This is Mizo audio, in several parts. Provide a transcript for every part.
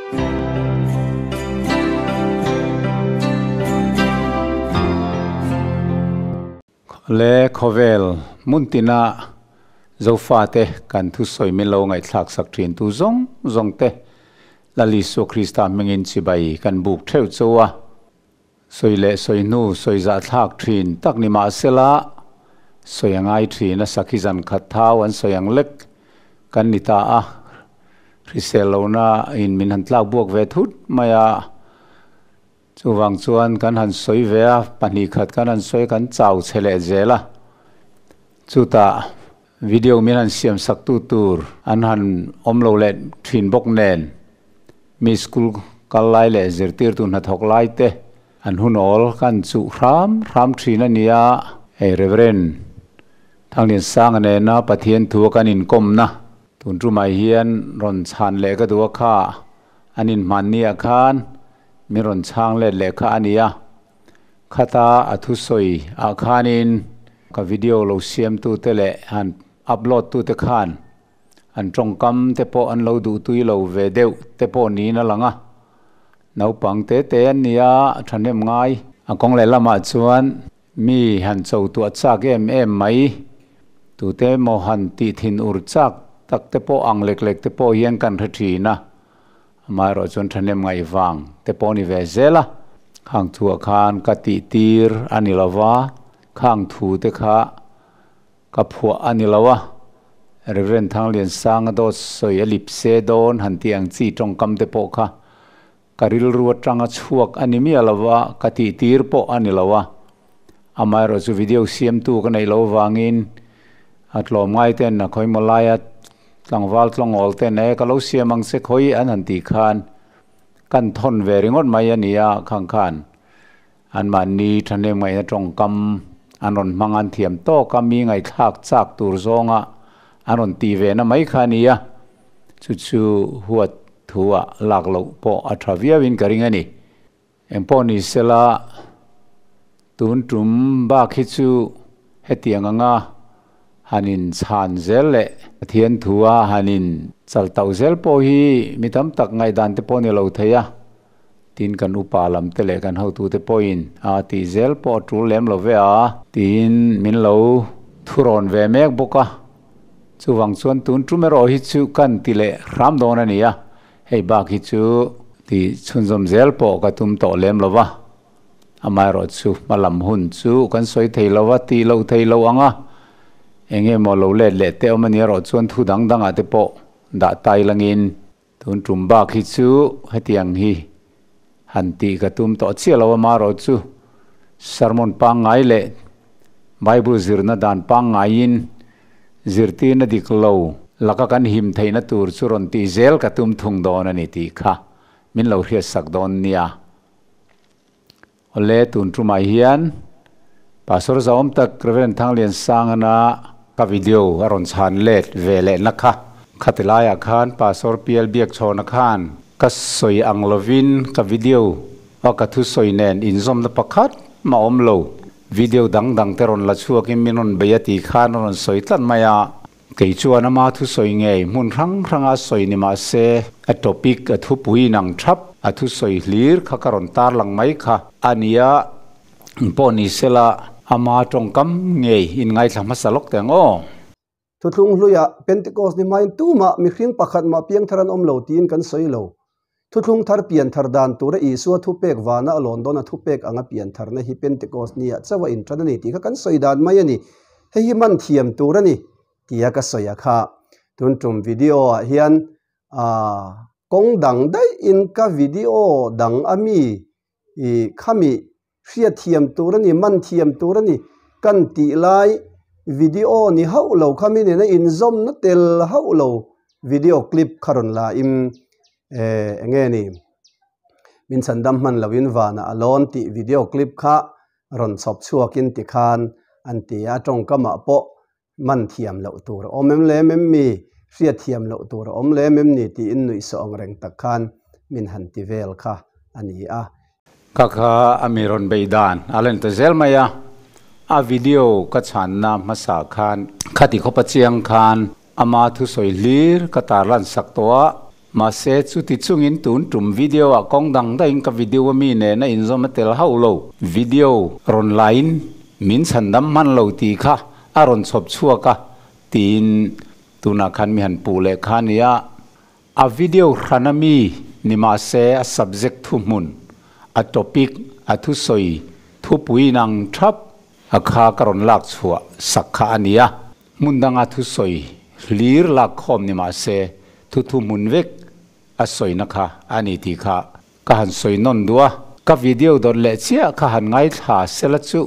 Le khawvel hmun tina Zofate kan thusawi min lo ngaihthlak sak thin tu zawng zawng te Lal Isua Krista hmingin chibai kan buk theuh chauh a. Sawi leh sawi hnu sawi zahthlak thin tak ni mahsela sawi a ngai thin a sakhi zan khat thau an sawi ang lek kan ni ta a, hrisel lohna in min han tlak buak ve thut mai a, chuvang chuan kan han sawi ve a, pahnih khat kan han sawi kan chau chhe leh zel a, chutah video min han siam sak tu tur an han awm lo leh thin bawk nen. Mi school kal lai leh zirtirtu hnathawk lai te an hun awl kan chuh hram hram thin a nia. Hei Reverend Thangliansanga nena Pathian thu a kan inkawmna tun tumah hian rawn chhan leh ka duh a kha, an inhmanni ah khan min rawn chhang let leh kha a nia. Khata a thusawi ah khanin ka video lo siamtute leh han upload tute khan An tawngkam te pawh an lo duhtui lo ve deuh te pawh niin a lang a, naupang te te an ni a, thahnem ngai. A kawng leh lamah chuan mi han cho tuah chak em em mai, tute emaw han tih thin ur chak tak te pawh ang lek lek te pawh hian kan hre thin a, amaherawh chuan thahnem ngaih vang te pawh a ni ve zel a. Khang thuah khan ka tih tir a ni lo va, khang thu te kha Ka phuah a ni lo a, Rev. Thangliansanga dawt sawi a lip se dawn han tih ang chi tawngkam te pawh kha ka rilru atanga chhuak a ni miah lo va, ka tih tir pawh a ni lo a. Amaherawh chu video siamtu ka neih loh avangin a tlawm ngai ten a khawimaw laia tlangval tlawngawl ten e ka lo siam ang che khawi an han tih khan kan thawn ve ringawt mai a ni a, khang khan Anmahni thahnem ngaihna tawngkam an rawn hmang an thiam tawk a, mi ngaihthlak chak tur zawnga an rawn tih ve na mai kha a ni a, chu chu huat thu ah lak loh pawh a tha viauin ka ring a ni. Engpawh ni sela tun tum bak hi chu hetiang anga han in chhan zel leh Pathian thu a han in chal tauh zel pawh hi mi tam tak ngaihdan te pawh a ni lo thei a. Tin kan upa lam te leh kan hotute pawhin a tih zel pawh a tul lem lo ve a. Tiin min lo thurawn ve mek bawk a. Chuvang chuan tun tum erawh hi chu kan ti leh hram dawn a ni a, hei bak hi chu tih chhunzawm zel pawh ka tum tawh lem lo va. Amaherawh chu hma lam hun chu kan sawi thei lo va, tih loh thei lo ang a, eng nge maw lo let leh te awm a ni erawh chuan thu dang dangah te pawh dah tai langin. Tun tum bak hi chu hetiang hi han tih ka tum tawh chiah lo a, marawh chu sermon pangngai leh Bible zirna dan pangngaiin zirtirna dik lo laka kan him theihna tur chu rawn tih zel ka tum thung dawn a ni tih kha min lo hriatsak dawn nia. Awle tun tumah hian Pastor Zahawm tak Rev. Thangliansangana ka video a rawn chhan let ve lehna kha khati laiah khan Pastor PL Biakchhawna khan ka sawi ang lovin ka video a ka thusawi nen inzawmna pakhat mah awm lo video dang dang te rawn la chhuakin min rawn bei a tih khan a rawn sawi tlat mai a. Kei chuan ama thusawi ngei hmun hrang hranga sawi ni mah se, a topic, a thupui inang thap, a thusawi hlir kha ka rawn tarlang mai kha a nia, pawh ni sela ama tawngkam ngei in ngaithla hmasa lawk teh ang aw. Thuthlung hluiah Pentecost ni hmain tumah mihring pakhat mah piangthar an awm lo tiin kan sawi lo. Thuthlung thar pianthar dan tura Isua thupek vana a lawn dawn a thupek anga piantharna hi Pentecost nia chauh a intan a ni tih kha kan sawi dan mai a ni. Hei hi man thiam tur a ni tia ka sawi a kha. Tun tum video ah hian aah kawng dang daih in ka video dang a mi ih khami hriatthiam tur a ni, man thiam tur a ni kan tih lai video ni hauh lo kha mi nena inzawmna tel hauh lo video clip kha rawn la in eh eng nge ni min chhandam hman lo in vanah a lawn tih video clip kha rawn chhawp chhuak in tikhan an ti a tawngkamah pawh man thiam loh tur a awm em lem em mi hriatthiam loh tur a awm lem em ni tiin nuihsawh ang reng tak khan min han ti vel kha a ni a. Ka kha a mi rawn bei dan a len ta zel mai a, a video ka chhanna hmasa khan khati khawpa chiang khan ama thusawi hlir ka tarlan sak tawh a. Mahse chuti chungin tun tum video ah kawng dang daihin ka video a mi nena inzawm a tel hauh lo. Video rawn lain min chhandam hman lo tih kha a rawn chhawp chhuak a tiin tunah khan mi han puh leh kha a nia. A video hran a mi ni mahse a subject thuhmun, a topic, a thusawi thupui inang thap a kha ka rawn lak chhuah sak kha a nia. Hmun danga thusawi hlir lak khawm ni mahse thu thuhmun vek a sawina kha a ni tih kha ka han sawi nawn duh a. Ka video dawt leh chiah kha han ngaithla sela chu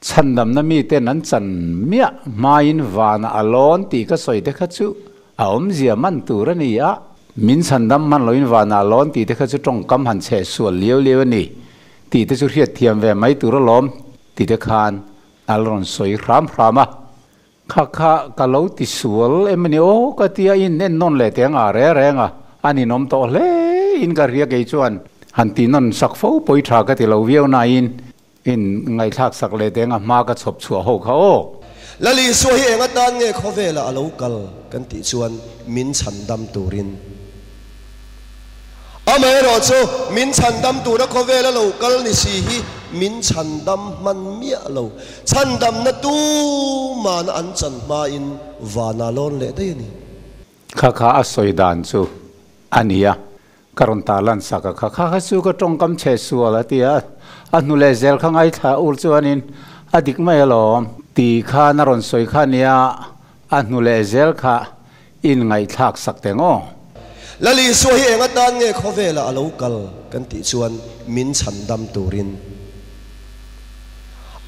chhandamna miten an chan miah hmain vanah a lawn tih ka sawi te kha chu a awmzia man tur a ni a. Min chhandam hman loin vanah a lawn tih te kha chu tawngkam han chheh sual liau liau a ni tih te chu hriatthiam ve mai tur alawm ti te khan a la rawn sawi hram hram a. Kha kha ka lo ti sual em a ni aw ka ti a, in en nawn leh teng a reng reng a, a ninawm tawh hle in ka hria kei chuan han ti nawn sak fo pawi tha ka ti lo viau nain in ngaihthlak sak leh teng a hma ka chhawp chhuah ho kha aw. Lal Isua hi eng atan nge khawvelah a lo kal kan tih chuan min chhandam turin. Amaherawhchu, min chhandam tura khawvela lo kal ni si hi min chhandam hman miah lo. Chhandamna tumana an chan hmain vana lawn leh daih a ni. Kha kha a sawi dan chu a ni a, ka rawn ta lan sak a, kha kha kha chu ka tawngkam chhe sual a ti a, a hnu leh zel kha ngaithla ur chuanin a dik mai alawm tih khan a rawn sawi kha a nia, a hnu leh zel kha In ngaihthlak sak teng aw. Lal Isua hi eng atan nge khawvelah a lo kal kan tih chuan min chhandam turin.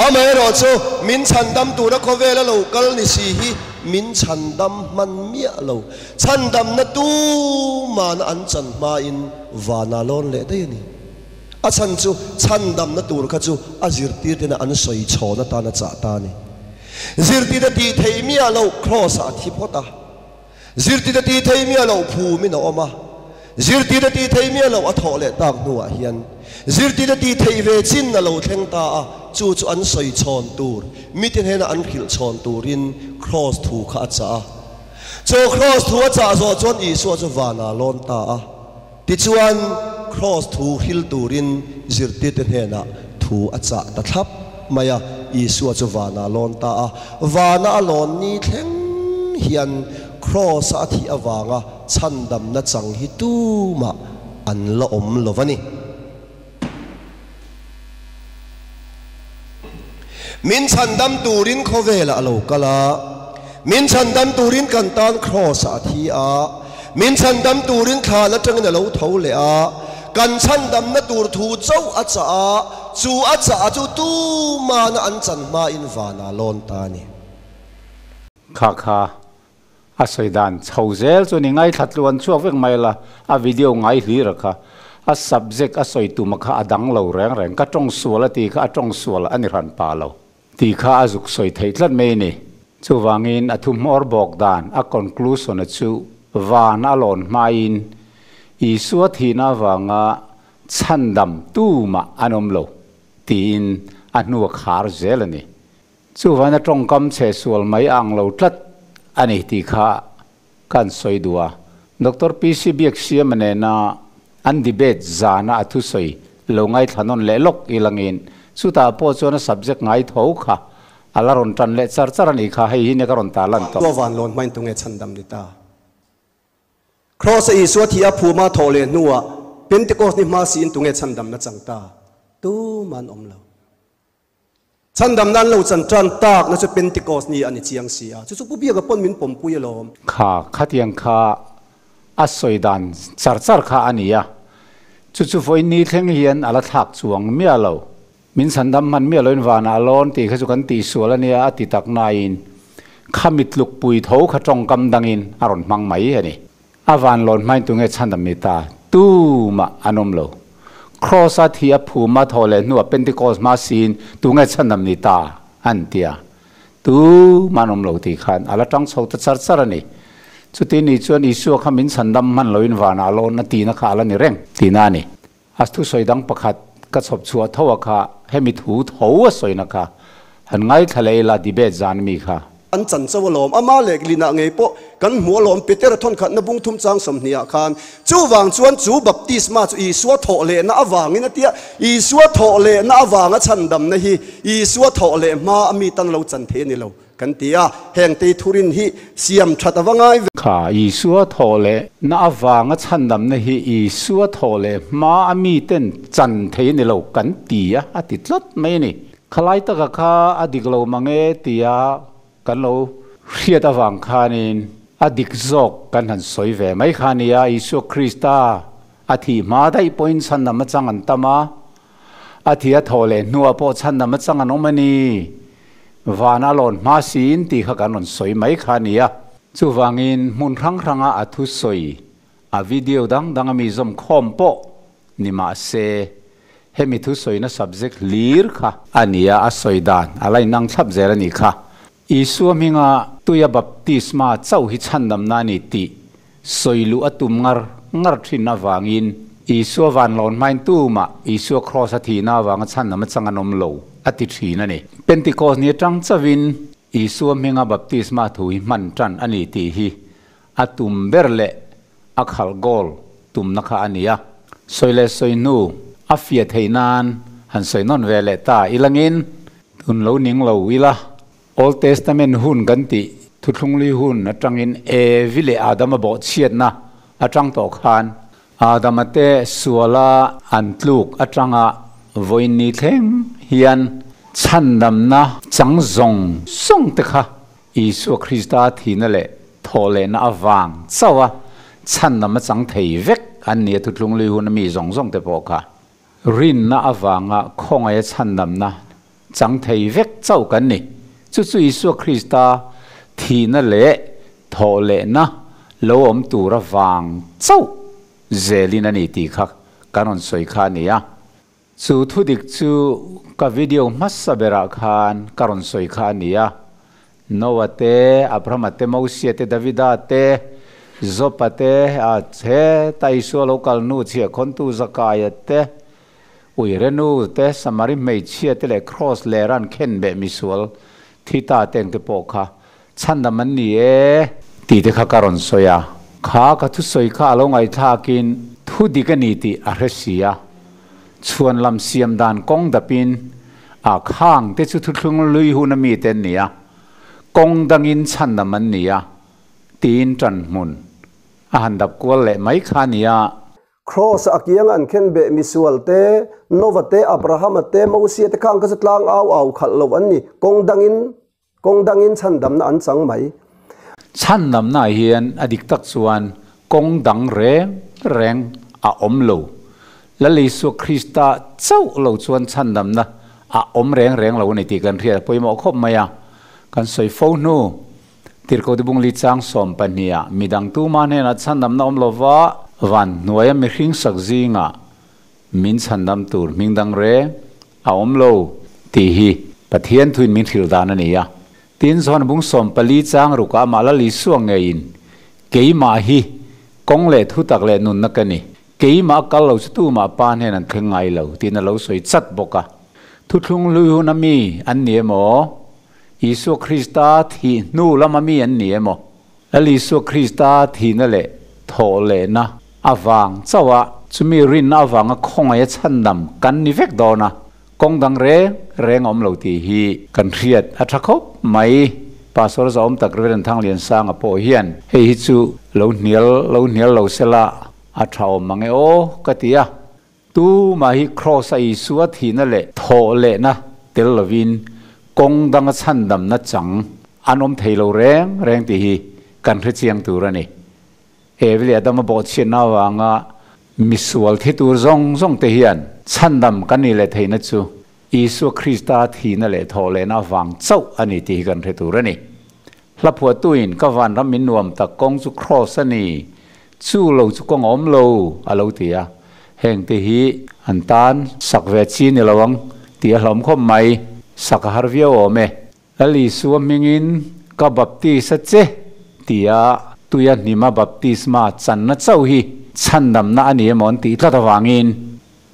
Amaherawhchu min chhandam tura khawvela lo kal ni si hi min chhandam hman miah lo. Chhandamna tumana an chan hmain vana lawn leh daih a ni. A chhan chu chhandamna tur kha chu a zirtirtena an sawi chhawn atan a chah ta a ni. Zirtite tih theih miah loh Kraws-ah a thi phawt a. Zirtite tih theih miah loh phumin a awm a. Zirtite tih theih miah loh a thawh leh tak hnuah hian zirtite tih theih ve chin a lo thleng ta a, chu chu an sawi chhawn tur, mite hnena an hrilh chhawn turin Kraws thu kha a chah a. Chu Kraws thu a chah zawh chuan Isua chu vanah a lawn ta a. Tichuan, Kraws thu hril turin zirtirte hnenah thu a chah ta thlap mai a, Isua chu vanah a lawn ta a. Vana a lawn ni thleng hian Kraws-a a thih avanga chhandamna chang hi tumah an la awm lo va ni. Min chhandam turin khawvelah a lo kal a, min chhandam turin kan tan Kraws-ah a thi a, min chhandam turin thlan atangin a lo tho leh a, kan chhandamna tur thu chauh a chah a, chu a chah a chu tumana an chan hmain vanah lawn ta a ni. Kha kha A sawi dan chho zel chu ni ngaithla tluan chhuak vek mai la, a video ngai hlir a kha. A subject a sawi tum a kha a dang lo reng reng, ka tawng sual a ti kha a tawng sual a ni hran pa lo tih kha a zuk sawi theih tlat mai a ni. Chuvangin a thu hmawr bawk dan a conclusion a chu van a lawn hmain Isua thihna avanga chhandam tumah an awm lo tiin a hnu a khar zel a ni. Chuvain a tawngkam chhe sual mai a ang lo tlat a ni tih kha ka an sawi duh a. Doctor PC Biaksiama nena an debate zana a thusawi lo ngaithla nawn leh lawk i langin chutah pawh chuan a subject ngai tho kha a la rawn tan leh char char a nih kha, hei hi nia ka rawn ta lan tawh. Tua van lawn hmain tunge chhandam ni ta? Kraws-a Isua thih a phuma thawh leh hnuah Pentecost ni hma siin tunge chhandamna chang ta? Tumah an awm lo. Chhandamna an lo chan tan tak na chu Pentecost ni a ni chiang si a, chu chu Pu Biaka pawn min pawmpui alawm. Kha khatiang kha a sawi dan char char kha a ni a, chu chu vawi ni thleng hian a la thlak chuang miah lo. Min chhandam hman miah loin vanah a lawn tih kha chu kan tihsual a nia a ti tak nain kha mitluk pui tho kha tawngkam dangin a rawn hmang mai a ni. A van lawn hmain tunge chhandam ni ta? Tumah an awm lo. Kraws-a thi a phum a thawh leh hnuah Pentecost hma siin tunge chhandam ni ta? an ti a. Tumah an awm lo tih khan a la tang chho ta char char a ni. Chuti ni chuan Isua kha min chhandam hman loin vanah a lawn a tihna kha a la ni reng tihna a ni. A thusawi dang pakhat ka chhawp chhuah tho a kha hemi thu tho a sawina kha han ngaithla leh ila debate zan mi kha. An chan chauh alawm, ama lehlinah ngei pawh kan hmu alawm, Petera thawnkhatna bung thum chang sawmhnih ah khan. Chuvang chuan chu baptisma chu Isua thawh lehna avangin a tia, Isua thawh lehna avanga chhandamna hi Isua thawh leh hma a mi tan lo chan thei a ni lo kan ti a, heng tei thurin hi siam that a va ngai ve. Kha Isua thawh lehna avanga chhandamna hi Isua thawh leh hma a mi ten chan thei a ni lo kan ti a, a ti tlat mai a ni. Khalai taka kha a dik lo mang e tia kan lo hriat avang khanin a dik zawk kan han sawi ve mai kha a nia. Isua Krista a thih hma daih pawhin chhandam atang an tam a, a thih a thawh leh hnuah pawh chhandam atang an awm a ni. Vana lawn hma siin tih kha kan rawn sawi mai kha a nia. Chuvangin hmun hrang hranga a thusawi a video dang dang a mi zawm khawm pawh ni mah se, hemi thusawina subject hlir kha a nia a sawi dan a la inang thlap zel a nih kha. Isua hminga tuia baptisma chauh hi chhandamna a ni tih sawi luh a tum ngar ngar thin avangin Isua van lawn hmain tumah Isua kraws a thihna avanga chhandam a chang an awm lo a ti thin a ni. Pentecost ni atang chauhin Isua hminga baptisma thu hi hman tan a ni tih hi a tum ber leh a khalh goal tumna kha a ni a. Sawi leh sawi hnu a fiah theih nan han sawi nawn ve leh ta ilangin tun lo ning lo ila. Old Testament hun kan tih thuthlunglui hun atangin Evi leh Adama bawhchhiatna atang tawh khan Adama te suala an tluk atanga vawiin ni thleng hian chhandamna chang zawng zawng te kha Isua Krista thihna leh thawhlehna avang chauh a chhandam a chang thei vek an ni a thutlung lui hun a mi zawng zawng te pawh kha rinna avanga khawngaih a chhandamna chang thei vek chauh kan ni. Chu chu Isua Krista thihna leh thawhlehna lo awm tur avang chauh zelin a ni tih kha kan rawn sawi kha a ni a. Chu thudik chu ka video hmasa berah khan ka rawn sawi kha a ni a, Noah te, Abrahama te, Mosia te, Davida te, Jopa te, a he ta Isua lo kal nu chhiah khawntu Zakaia te, Uirenu te, Samari hmeichhia te leh Kraws leh ran khenbeh misual thi ta te ang te pawh kha chhandam an ni e tih te kha ka rawn sawi a. Kha ka thusawi kha a lo ngaihthlakin thudik a ni tih a hre si a. Chhuan lam siam dan kawng dapin a khang te chu thuthlung lui hun a mi te an ni a, kawng dangin chhandam an ni a tiin ṭan hmun a han dap kual leh mai kha a ni a. Kraws a kianga an khen beh misual te, Nova te, Abrahama te, Mosia te khang kha chu tlang au au khalh lo an ni, kawng dangin Kawng dangin chhandamna an chang mai. Chhandamna hian a dik tak chuan kawng dang reng reng a awm lo. Lal Isua Krista chauh lo chuan chhandamna a awm reng reng lo a ni tih kan hriat a pawimawh khawp mai a. Kan sawi fo hnu, Tirhkohte Bungli chang 12 ah midang tuma hnenah chhandamna awm lova van hnuaia mihring sak zingah min chhandam tur hming dang reng a awm lo tih hi Pathian thuin min hrilh dan a ni a. Tin, John bung 14 chang rukah amah Lal Isua ngeiin, Keimah hi kawng leh thutak leh nunna ka ni. Keimah kal lo chu tumah Pa hnen an thleng ngai lo, tiin a lo sawi chat bawk a. Thuthlung hlui huna mi an ni emaw? Isua Krista thih hnu lama mi an ni emaw? Lal Isua Krista thihna leh thawhlehna avang chauh a, chumi rinna avanga khawngaih a chhandam kan ni vek dawn a, kawng dang reng reng a awm lo tih hi kan hriat a tha khawp mai. Pastor Zaawm tak Reverend Thangliansanga pawh hian hei hi chu lo hnial lo hnial lo sela a tha awm mang e aw ka ti a. Tumah hi Kraws a Isua thihna leh thawhlehna tel lovin kawng danga chhandamna chang an awm thei lo reng reng tih hi kan hre chiang tur a ni. Evi leh Adama bawhchhiatna avanga misual thi tur zawng zawng te hian chhandam kan nih leh theihna chu Isua Krista thihna leh thawhlehna avang chauh a ni tih hi kan hre tur a ni. Hla phuahtuin ka vanram min nuam tak kawng chu Kraws a ni, chu lo chu kawng a awm lo, a lo ti a. Heng te hi an tan sak ve chi ni lo ang tih a hlawm khawp mai, sak a har viau awm e. Lal Isua hmingin ka baptis a che tia tuia hnima baptisma channa chauh hi chhandamna a ni emaw an tih tlat avangin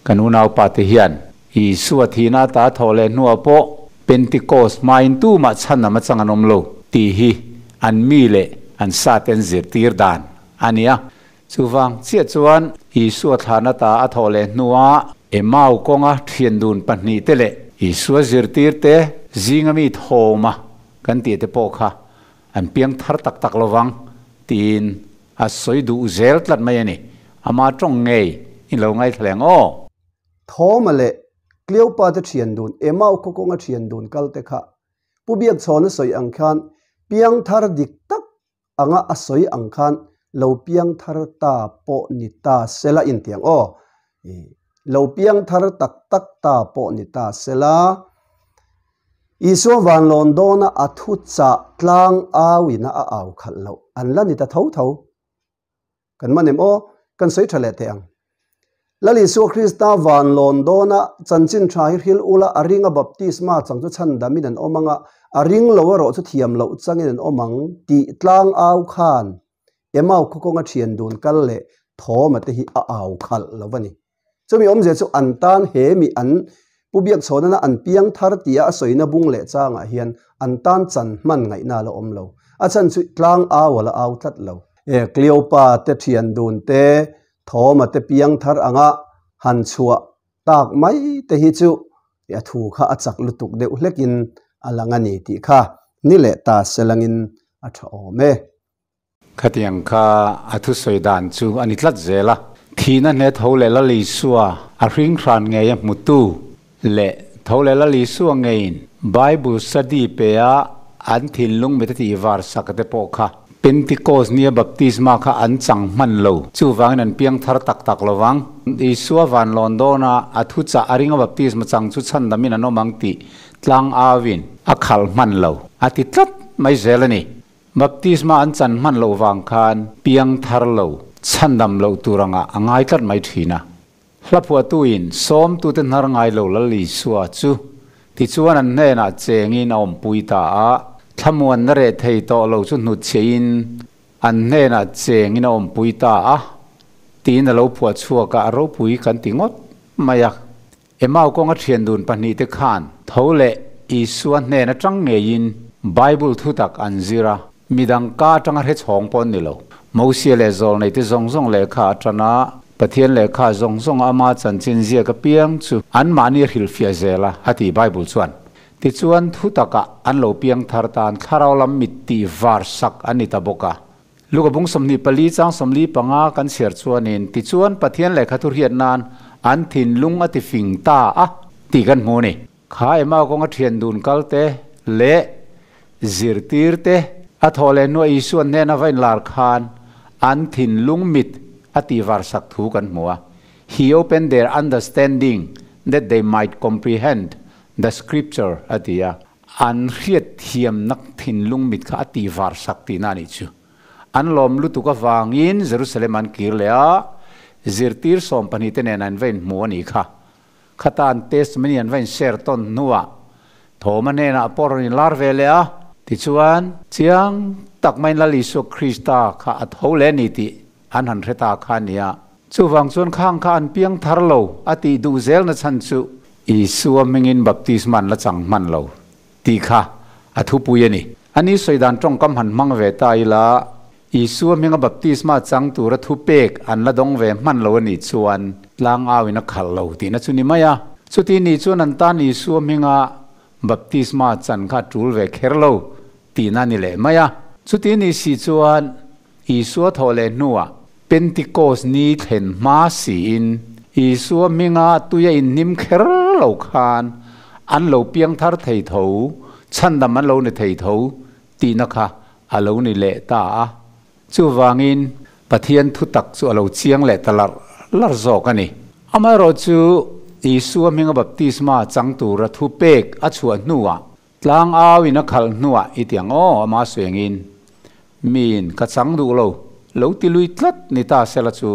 Kan unaupa te hian Isua thihna ata thawh leh hnuah pawh Pentecost hmain tumah chhan a machang an awm lo. Tih hi an mi leh an sate an zirtir dan a ni a. Chuvang chiah chuan Isua thlahna ta a thawh leh hnuah Emau kawnga thian dun pahnihte leh Isua zirtirte zinga mi thawma kan tih te pawh kha an piang thar tak tak lovang tiin a sawi duh zel tlat mai a ni. Ama tawng ngei in lo ngaithla leng aw. Thawma leh Cleopa te thian dun Emau khaw kawnga thian dun kal te kha Pu Biakchhawna sawi ang khan piangthar dik tak anga a sawi ang khan lo piangthar ta pawh ni ta sela intiang aw. Lo piangthar tak tak ta pawh ni ta sela. Isua vanlawn dawna a thu chah tlang auina a au khalh loh an la ni ta tho tho. Kan man em aw, kan sawi tha leh teh ang. Lal Isua Krista van lawn dawna chanchin tha hi hril ula a ringa baptisma chang chu chhan damin an awm anga, a ring lo erawh chu thiam loh changin an awm ang tih tlang au khan Emau khaw kawnga thian dun kal leh thawma te hi a au khalh lo a ni. Chumi awmzia chu an tan he mi an Pu Biakchhawnana an piang thar tia a sawina bung leh changah hian an tan chan hman ngaihna a la awm lo. A chhan chu tlang au a la au tlat lo. E Cleopa te thian dun te, Thawma te piang thar anga han chhuah tak mai te hi chu a thu kha a chak lutuk deuh hlekin a lang a ni tih kha ni leh ta selangin a tha awm e. Khatiang kha a thusawi dan chu a ni tlat zel a. Thihna hne tho leh Lal Isua a hring hran ngei a hmutu leh tho leh Lal Isua ngeiin Bible study pe a an thinlung mit a tih var sak te pawh kha Pentecost nia baptisma kha an chang hman lo. Chuvangin an piang thar tak tak lo vang. Isua van lawn dawna a thuchah a ringa baptisma chang chu chhandamin an awm ang tih tlang auin a khalh hman lo a ti tlat mai zel a ni. Baptisma an chan hman loh vang khan piang thar lo, chhandam loh tur angah a ngai tlat mai thin a. Hla phuahtuin sawmtute hnar ngai lo Lal Isua chu tichuan an hnenah chengin a awmpui ta a, thlamuanna reh thei tawh lo chu hnutchhiahin an hnenah chengin a awmpui ta a, tiin a lo phuah chhuak a, a ropui kan ti ngawt mai a. Emau kawnga thian dun pahnihte khan tho leh Isua hnen atang ngeiin Bible thutak an zir a, midang ka atanga hre chhawng pawh an ni lo. Mosia leh zawlneite zawng zawng lehkha atana Pathian lehkha zawng zawng ama chanchin ziak apiang chu anmahni a hrilhfiah zel a, a ti Bible chuan. Tichuan thutakah an lo piang thar tan thlarau lam mit tih var sak an ni ta bawk a. Luka bung 24 chang 45 kan chhiar chuanin, Tichuan Pathian lehkha thu hriat nan an thinlung a ti fing ta a tih kan hmu a ni. Kha Emau kawnga thian dun kal te leh zirtir te a thawh leh hnuah Isuan hnena va inlar khan an thinlung mit a tih var sak thu kan hmu a. He opened their understanding that they might comprehend the scripture a ti a. An hriat thiamna thinlung mit kha a tih var sak tihna a nih chu. An lawm lutuk avangin Jerusalem an kir leh a, zirtir 12 te nen an va inhmu a nih kha. Khata an testimony an va inshare tawn hnuah Thawma hnenah pawh rawn inlar ve leh a. Tichuan, chiang tak maiin Lal Isua Krista kha a tho leh a ni tih an han hre ta kha a nia. Chuvang chuan khang kha an piang thar lo a tih duh zelna chhan chu Isua hmingin baptisma an la chang hman lo tih kha a thupui a ni. A ni sawi dan tawngkam han hmang ve ta ila, Isua hminga baptisma chang tura thupek an la dawng ve hman lo a nih chuan tlang auin a khalh lo tihna chu ni mai a. Chuti nih chuan an tan Isua hminga baptisma chan kha a tul ve kher lo tihna a ni leh mai a. Chuti nih si chuan Isua thawh leh hnuah Pentikos ni thlen hma siin Isua hminga tui a inhnim kher lo khan an lo piang thar thei tho, chhandam an lo ni thei tho tihna kha a lo ni leh ta a. Chuvangin Pathian thutak chu a lo chiang leh ta larh larh zawk a ni. Amaherawhchu Isua hminga baptisma chang tura thupek a chhuah hnuah Tlang au in a khalh hnuah i ti ang aw, ama suengin miin ka chang duh lo, lo ti lui tlat ni ta sela chu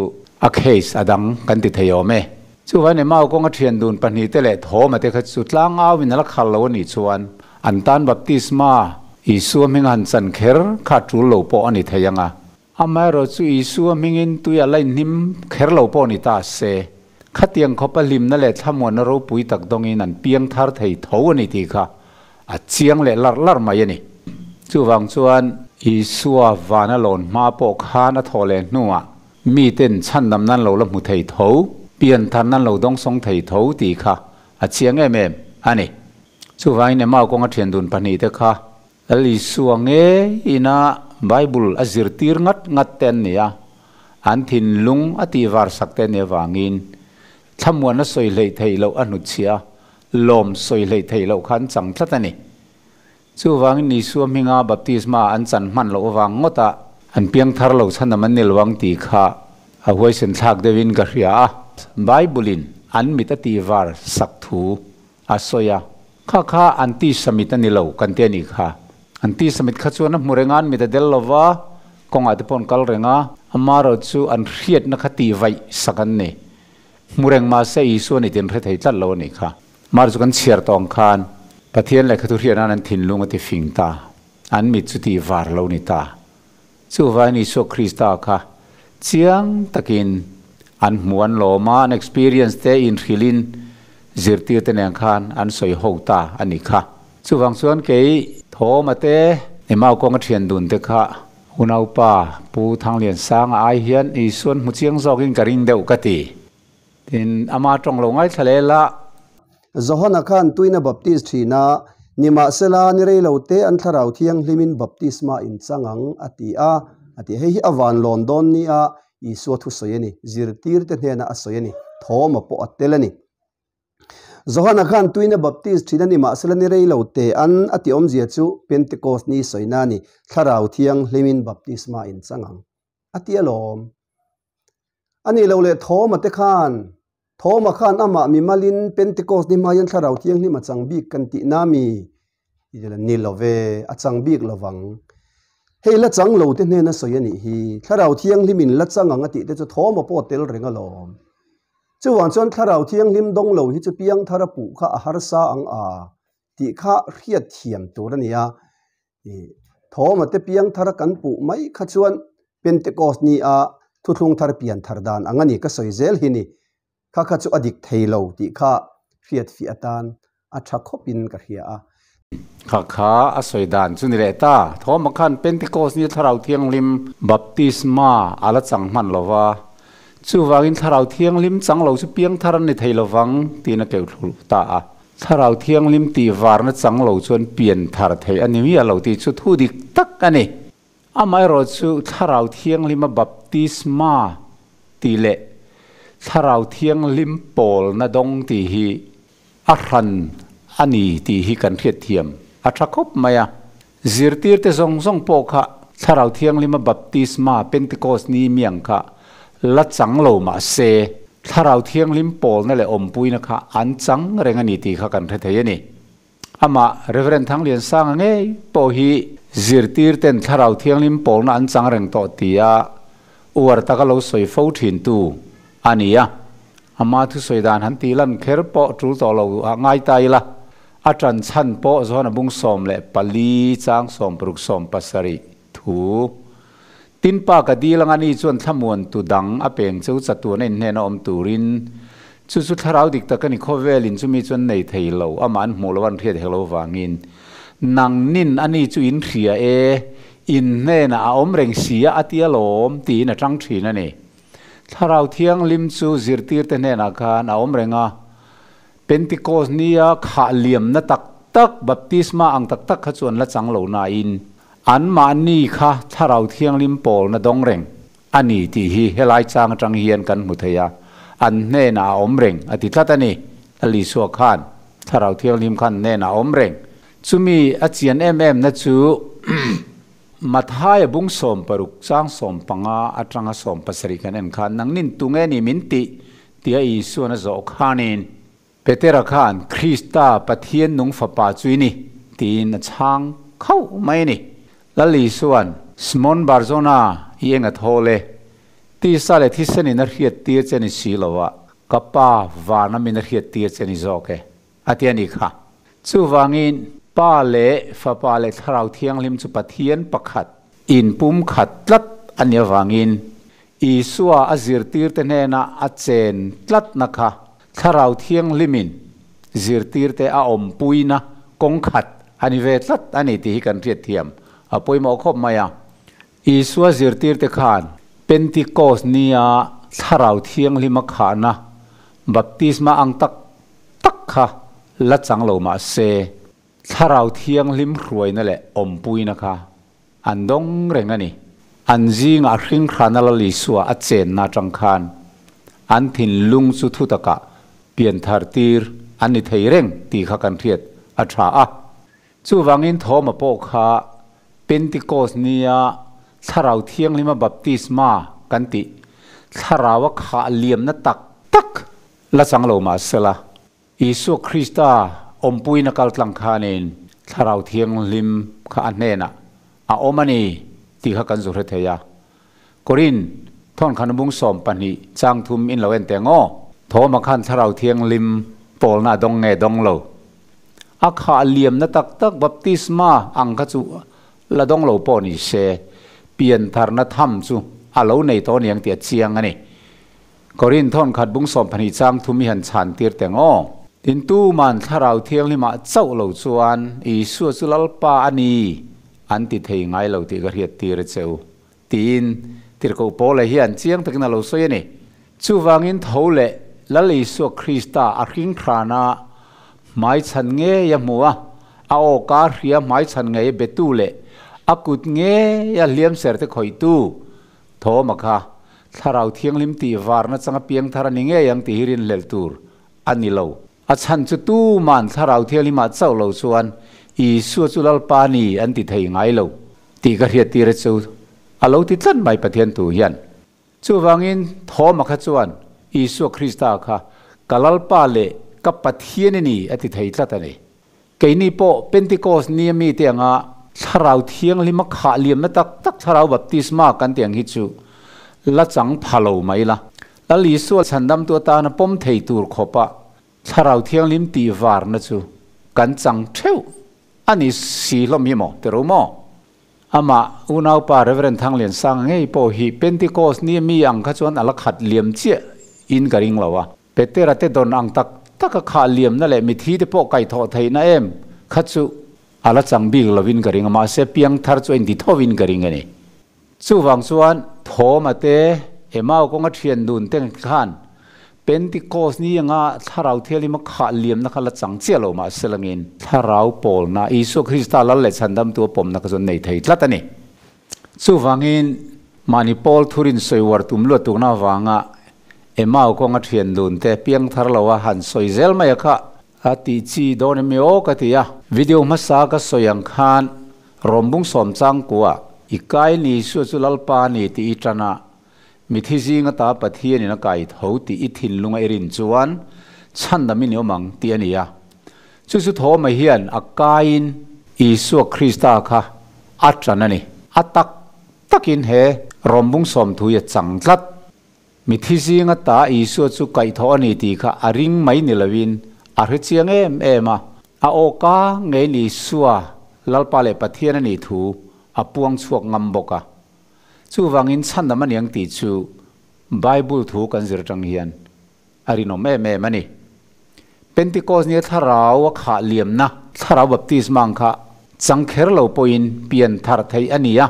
a case a dang kan ti thei awm e. Chuvai nei mau kawnga thian dun pahnih te leh thawma te kha chu tlang au in a la khalh lo a nih chuan an tan baptisma Isua hming a han chan kher kha tul lo pawh a ni thei ang a. Amaherawhchu Isua hmingin tui a la inhnim kher lo pawh ni ta se, khatiang khawpa hlimna leh thlamuanna ropui tak dawngin an piang thar thei tho a ni tih kha a chiang leh larh larh mai a ni. Chuvang chuan Isua vana lawn hma pawh khan a thawh leh hnuah miten chhandam nan lo la hmu thei tho, pianthar nan lo dawngsawng thei tho tih kha a chiang em em a ni. Chuvangin Emau kawnga thian dun pahnihte kha Lal Isua nge ina Bible a zirtir ngat ngat te an ni a, an thinlung a tihvar sak te an nih avangin thlamuanna sawi hleih theih loh a hnutchhiah a, lawm sawi hleih theih loh kha an chang tlat a ni. Chuvangin Isua hminga baptisma an chan hman loh avang ngawta an piangthar lo chhanam an ni lo ang tih kha a huaisen thlak deuhin ka hria a. Bible-in an mit a tihvar sak thu a sawi a, Kha kha anti-Samit a ni lo kan ti a nih kha. Anti-Samit kha chuan a hmu reng a, an mit a del lo va, kawngah te pawh an kal reng a, amaherawh chu an hriatna kha tihvaih sak an ni. Hmu reng mahse Isua ni tin hre thei tlat lo a nih kha. Amaherawh chu kan chhiar tawh ang khan Pathian lehkha thu hriat nan an thinlung a ti fing ta, an mit chu tihvar lo ni ta. Chuvangin Isua Krista kha chiang takin an hmu an lawm a, an experience te inhrilhin zirtir te nen khan an sawi ho ta a nih kha. Chuvang chuan kei Thawma te, Emau kawnga thian dun te kha unaupa Pu Thangliansanga ai hian Isuan hmu chiang zawkin ka ring deuh ka ti. Tin, ama tawng lo ngaithla lel a. Johana khan tuina baptist thin a, nimahsela ni rei lo te an thlarau thianghlimin baptisma in chang ang a ti a, a ti. Hei hi a van lawn dawn nia Isua thu sawi a ni, zirtirte hnena a sawi a ni, thawma pawh a tel a ni. Johana khan tuina baptist thin a, nimahsela ni rei lo te an a ti awmzia chu Pentecost ni sawina a ni, thlarau thianghlimin baptisma in chang ang a ti alawm. A nih loh leh Thawma te khan, Thawma khan amah mimalin Pentecost ni hma hian Thlarau Thianghlim a chang bik kan tih na mi? Ni lo ve, a chang bik lo vang. Hei la chang lo te hnena sawi a nih hi. Thlarau Thianghlimin la chang ang a tih te chu Thawma pawh tel reng alawm. Chuvang chuan Thlarau Thianghlim dawng lo hi chu piangthar a puh kha a harsa ang a tih kha hriat thiam tur a ni a. Thawma te piangthar kan puh mai kha chuan Pentecost ni a thuthlung thar pian thar dan ang a ni ka sawi zel hi ni. Kha kha chu a dik thei lo tih kha hriat fiah atan a tha khawpin ka hria a. Kha kha a sawi dan chu ni leh ta. Thawma khan Pentecost ni Thlarau Thianghlim baptisma a la chang hman lo va, chuvangin Thlarau Thianghlim chang lo chu piangthar an ni thei lo vang tiin a keuh thlu ta a. Thlarau Thianghlim tih varna chang lo chuan pian thar theih a ni miah lo tih chu thu dik tak a ni. Amaherawh chu Thlarau Thianghlima baptisma tih leh Thlarau Thianghlim pawlna dawng tih hi a hran a ni tih hi kan hriatthiam a tha khawp mai a. Zirtirte zawng zawng pawh kha Thlarau Thianghlima baptisma Pentecost ni miang kha la chang lo mah se, Thlarau Thianghlim pawlna leh awmpuina kha an chang reng a ni tih kha kan hre thei a ni. Amah Rev. Thangliansanga ngei pawh hi zirtirten Thlarau Thianghlim pawlna an chang reng tawh tia uar taka lo sawi fo thintu a ni a. Ama thusawi dan han tih lan kher pawh tul tawh lo a ngai ta ila, a tan chhan pawh zawn a bung 14 chang 60 70 thu. Tin pa ka dil anga ni chuan thlamuan tu dang a peng cheu chatuan a inhnen a awm turin chu chu thlarau dik tak a ni khawvelin chumi chuan nei thei lo amah an hmuh lo an hriat hek lo vangin nang nin a ni chu in hria e inhnenah a awm reng si a a ti alawm tiin a tang thin a ni. Thlarau Thianghlim chu zirtirte hnenah khan a awm reng a, Pentecost nia khah liamna tak tak, baptisma ang tak tak kha chu an la chang lo nain, anmahni kha Thlarau Thianghlim pawlna dawng reng a ni tih hi helai chang atang hian kan hmu thei a, an hnenah a awm reng a ti tlat a ni. Lal Isua khan Thlarau Thianghlim khan hnenah a awm reng. Chumi a chian em emna chu Mathaia bung 60 chang 15 atanga 70 kan en khan nangnin tunge ni min tih tia Isuan a zawh khanin Petera khan Krista Pathian nung fapa chu i ni tiin a chhang khauh mai a ni. Lal Isuan Simon Barzona i eng a thawl e, tisa leh thisenin a hriat tir che ni si lo a, ka Pa vana min a hriat tir che ni zawk e. A ti a ni kha. Chuvangin, Pa leh Fapa leh Thlarau Thianghlim chu Pathian pakhat, inpumkhat tlat a nih avangin, Isua a zirtirte hnena a chen tlatna kha Thlarau Thianghlimin zirtirte a awmpuina kawng khat a ni ve tlat a ni tih hi kan hriatthiam a pawimawh khawp mai a. Isua zirtirte khan Pentecost nia Thlarau Thianghlima khahna baptisma ang tak tak kha la chang lo mah se, Thlarau Thianghlim hruaina leh awmpuina kha an dawng reng a ni. An zingah hringhrana Lal Isua a chenna atang khan an thinlung chu thutakah pianthar tir an ni thei reng tih kha kan hriat a tha a. Chuvangin Thoma pawh kha Pentecost nia Thlarau Thianghlima baptisma kan tih Thlaraua khah liamna tak tak la chang lo mah sela, Isua Krista awmpuina kal tlang khanin Thlarau Thianghlim kha a hnenah a awm a ni tih kha kan zu hre thei a. Korin thawn bung 12 chang thum in lo en teh ngaw. Thawma khan Thlarau Thianghlim pawlna a dawng nge dawng lo. A khah liamna tak tak baptisma ang kha chu la dawng lo pawh ni se, piantharna tham chu a lo nei tawh aniang tih a chiang a ni. Korin thawn khat bung 12 chang thum hi han chhan tir teh ngaw. Tin tuman Thlarau Thianghlimah chauh lo chuan Isua chu Lalpa a ni an ti thei ngai lo tih ka hriat tir a che u. Tiin Tirhkoh Paula hian chiang takin a lo sawi a ni. Chuvangin tho leh Lal Isua Krista a hring hrana hmaichhan ngei a hmu a, a awka hria hmaichhan ngei a betu leh a kut ngei a hliam ser te khawihtu Thawma kha Thlarau Thianghlim tih varna changa piangthar a ni ngei ang tih hi rinhlelh tur a ni lo. A chhan chu tuman Thlarau Thianghlimah chauh lo chuan Isua chu Lalpa ni an ti thei ngai lo. Tih ka hriat tir a chu a lo ti tlat mai Pathian tu hian. Chuvangin Thawma kha chuan Isua Krista kha ka Lalpa leh ka Pathian i ni a ti thei tlat a ni. Keini pawh Pentecost ni a mite anga Thlarau Thianghlima khah liamna tak tak Thlarau Baptisma kan tih ang hi chu la chang pha lo mai la. Lal Isua chhandamtu atana pawm thei tur khawpa Thlarau Thianghlim tih varna chu kan chang theuh A ni si hlawm hi maw? Ti ro maw? Amah unaupa Rev. Thangliansanga ngei pawh hi Pentecost ni mi ang kha chuan a la khat liam chiah in ka ring lo a. Petera te dawn ang tak tak a khah liamna leh mithi te pawh kaihthawh theihna em kha chu a la chang bik lovin ka ring a, mahse piangthar chu a inti thovin ka ring a ni. Chuvang chuan Thawma te, Emau kawnga thian dun te khan Pentecost ni anga Thlarau Thianghlim a khah liamna kha la chang chiah lo mah se langin Thlarau pawlna, Isua Krista lal leh chhandamtu a pawmna kha chuan nei thei tlat a ni. Chuvangin mahni pawl thurin sawi uar tum luat tukna avanga Emau kawnga thian dun te piangthar lo a han sawi zel mai a kha a tih chi dawn em aw ka ti a. Video hmasa ka sawi ang khan Rawmbung sawm changkua i kai ni Isua chu Lalpa ni tih i tan a, mithi zinga ta Pathianin a kai tho tih i thinlunga i rin chuan chhandam i ni awm ang tih a ni a. Chu chu Thawma hian a kaiin Isua Krista kha a tan a ni. A tak takin he Rawmbung sawm thu hi a chang tlat. Mithi zinga ta Isua chu kaihthawh a ni tih kha a ring mai ni loin a hre chiang em em a. A awka ngeiin Isua Lalpa leh Pathian a nih thu a puang chhuak ngam bawk a. Chuvangin chhandam a niang tih chu Bible thu kan zir atang hian a rinawm em em a ni. Pentecost nia thlarau a khah liamna, thlarau baptisma ang kha chang kher lo pawhin pian thar theih a ni a.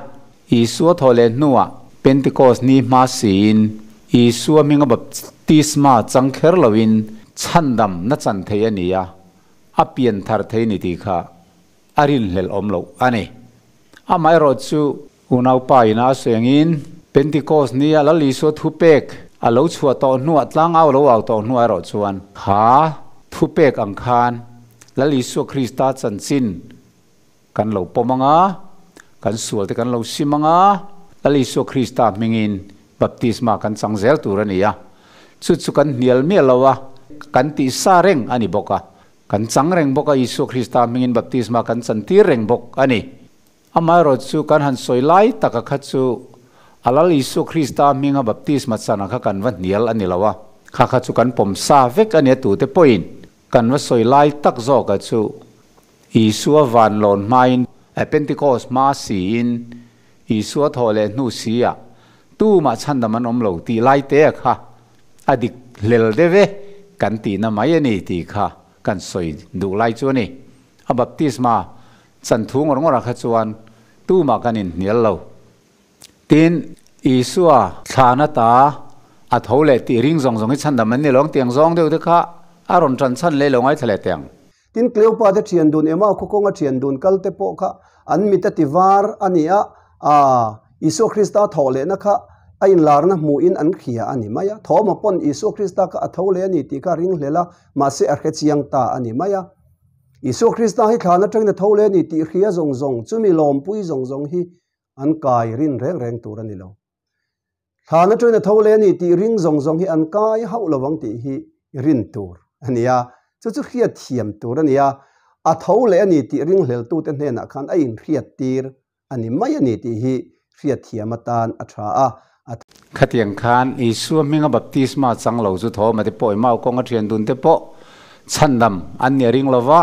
Isua thawh leh hnuah Pentecost ni hma siin Isua hminga baptisma chang kher loin chhandam na chan theih a ni a, a pian thar thei ni tih kha a rinhlelh awm loh a ni. Amaherawh chu unaupa ina a sawi angin Pentecost nia Lal Isua thupek a lo chhuah tawh hnuah tlang au lo au tawh hnuah erawh chuan kha thupek ang khan Lal Isua Krista chanchin kan lo pawm anga, kan sual te kan lo sim anga, Lal Isua Krista hmingin baptisma kan chang zel tur a ni a. Chu chu kan hnial miah lo a, kan tih sa reng a ni bawk a. Kan chang reng bawk a, Isua Krista hmingin baptisma kan chantir reng bawk a ni. Amaherawh chu kan han sawi lai taka kha chu a Lal Isua Krista hminga baptisma chana kha kan va hnial a ni lo a, kha kha chu kan pawm sa vek a nia tute pawhin kan va sawi lai tak zawka chu Isua van lawn hmain Pentecost hma siin Isua thawh leh hnu sia tumah chhandam an awm lo tih lai te a kha a dik hlel deuh e kan tihna mai a ni tih kha kan sawi duh lai chu a ni. A baptisma chan thu ngawr ngawrah kha chuan. Tumah kan inhnial lo. Tin, Isua thlana ta a tho leh tih ring zawng zawng hi chhandam an ni lo ang tiang zawng deuh te kha a rawn tan chhan leh lo ngaithla leh teh ang. Tin, Cleopa te thian dun Emau khaw kawnga thian dun kal te pawh kha an mit a ti var a ni a, aa, Isua Krista thawh lehna kha a inlarna hmuhin an hria a ni mai a. Thawma pawn Isua Krista kha a tho leh a ni tih kha a ringhlel a, mahse a hre chiang ta a ni mai a. Isua Krista hi thlan atangin a tho leh a ni tih hria zawng zawng, chumi lawmpui zawng zawng hi an kai rin reng reng tur a ni lo. Thlan atangin a tho leh a ni tih ring zawng zawng hi an kai hauh lo ang tih hi rin tur a ni a, chu chu hriat thiam tur a ni a, a tho leh a ni tih ringhleltute hnenah khan a inhriat tir a ni mai a ni tih hi hriat thiam atan a tha a, a. Khatiang khan Isua hminga baptisma chang lo chu tho mate pawh i mau kawnga thian dun te pawh chhandam an ni a ring lo va,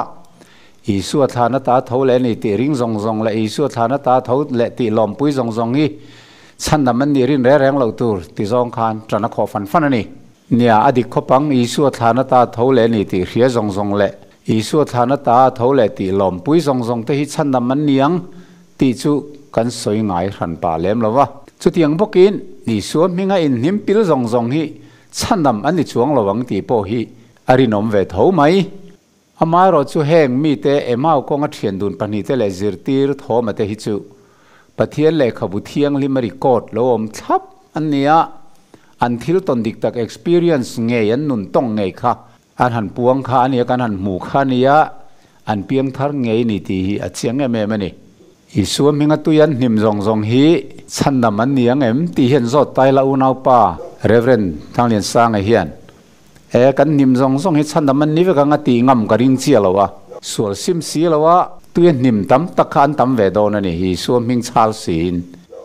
Isua thlan ata tho leh a ni tih ring zawng zawng leh Isua thlan ata tho leh tih lawmpui zawng zawng hi chhandam an nih rin reng reng loh tur ti zawng khan tan a khawh fan fan a ni. Nia, a dik khawp ang, Isua thlan ata tho leh a ni tih hria zawng zawng leh Isua thlan ata tho leh tih lawmpui zawng zawng te hi chhandam an ni ang tih chu kan sawi ngai hran pah lem lo va. Chutiang bawkin Isua hminga inhnim pil zawng zawng hi chhandam an ni chuang lo ang tih pawh hi a rinawm ve tho mai. Amaherawh chu heng mite Emau kawnga thian dun pahnihte leh zirtir thawma te hi chu Pathian lehkhabu thianghlim a record lo awm thlap an ni a, an thil tawn dik tak experience ngei an nun tawng ngei kha An han puang kha a nia, kan han hmu kha a nia, an piang thar ngei ni tih hi a chiang em em a ni. Isua hminga tui an hnim zawng zawng hi chhandam an ni ang em tih hian zawt tai la unaupa Rev. Thangliansanga hian e kan hnim zawng zawng hi chhandam an ni vek ang a tih ngam ka ring chiah lo a. Sual sim si lo a, tui a hnim tam tak kha an tam ve dawn a ni, Isua hming chhal siin.